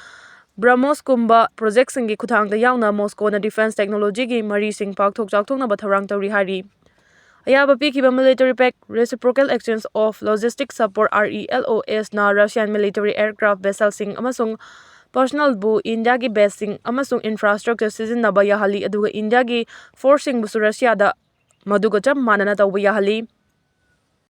ꯕ꯭ꯔꯍꯃꯣꯁꯀꯨꯝꯕ ꯄ꯭ꯔꯣꯖꯦꯛꯁꯤꯡꯒꯤ ꯈꯨꯠꯊꯥꯡꯗ ꯌꯥꯎꯅ ꯃꯣꯁꯀꯣꯅ ꯗꯤꯐꯦꯟꯁ ꯇꯦꯛꯅꯣꯂꯣꯖꯤꯒꯤ ꯃꯔꯤꯁꯤꯡ ꯄꯥꯛꯊꯣꯛ ꯆꯥꯎꯊꯣꯛꯅꯕ ꯊꯧꯔꯥꯡ ꯇꯧꯔꯤ ꯍꯥꯏꯔꯤ꯫ ꯑꯌꯥꯕ ꯄꯤꯈꯤꯕ military pack, Reciprocal Exchange of Logistic Support, R E L O S, ꯅ ꯔꯁꯤꯌꯥꯟ ꯃꯤꯂꯤꯇꯔꯤ ꯑꯦꯌꯔꯀ꯭ꯔꯥꯐ ꯚꯦꯁꯦꯜꯁꯤꯡ ꯑꯃꯁꯨꯡ ꯄꯔꯁꯣꯅꯦꯜꯕꯨ ꯏꯟꯗꯤꯌꯥꯒꯤ ꯕꯦꯁꯁꯤꯡ ꯑꯃꯁꯨꯡ ꯏꯟꯐ꯭ꯔꯥꯁꯇ꯭ꯔꯛꯆꯔ ꯁꯤꯖꯤꯟꯅꯕ ꯌꯥꯍꯜꯂꯤ, ꯑꯗꯨꯒ ꯏꯟꯗꯤꯌꯥꯒꯤ ꯐꯣꯔꯁꯁꯤꯡꯕꯨꯁꯨ ꯔꯁꯤꯌꯥꯗ ꯃꯗꯨꯒ ꯆꯞ ꯃꯥꯟꯅꯅ ꯇꯧꯕ ꯌꯥꯍꯜꯂꯤ꯫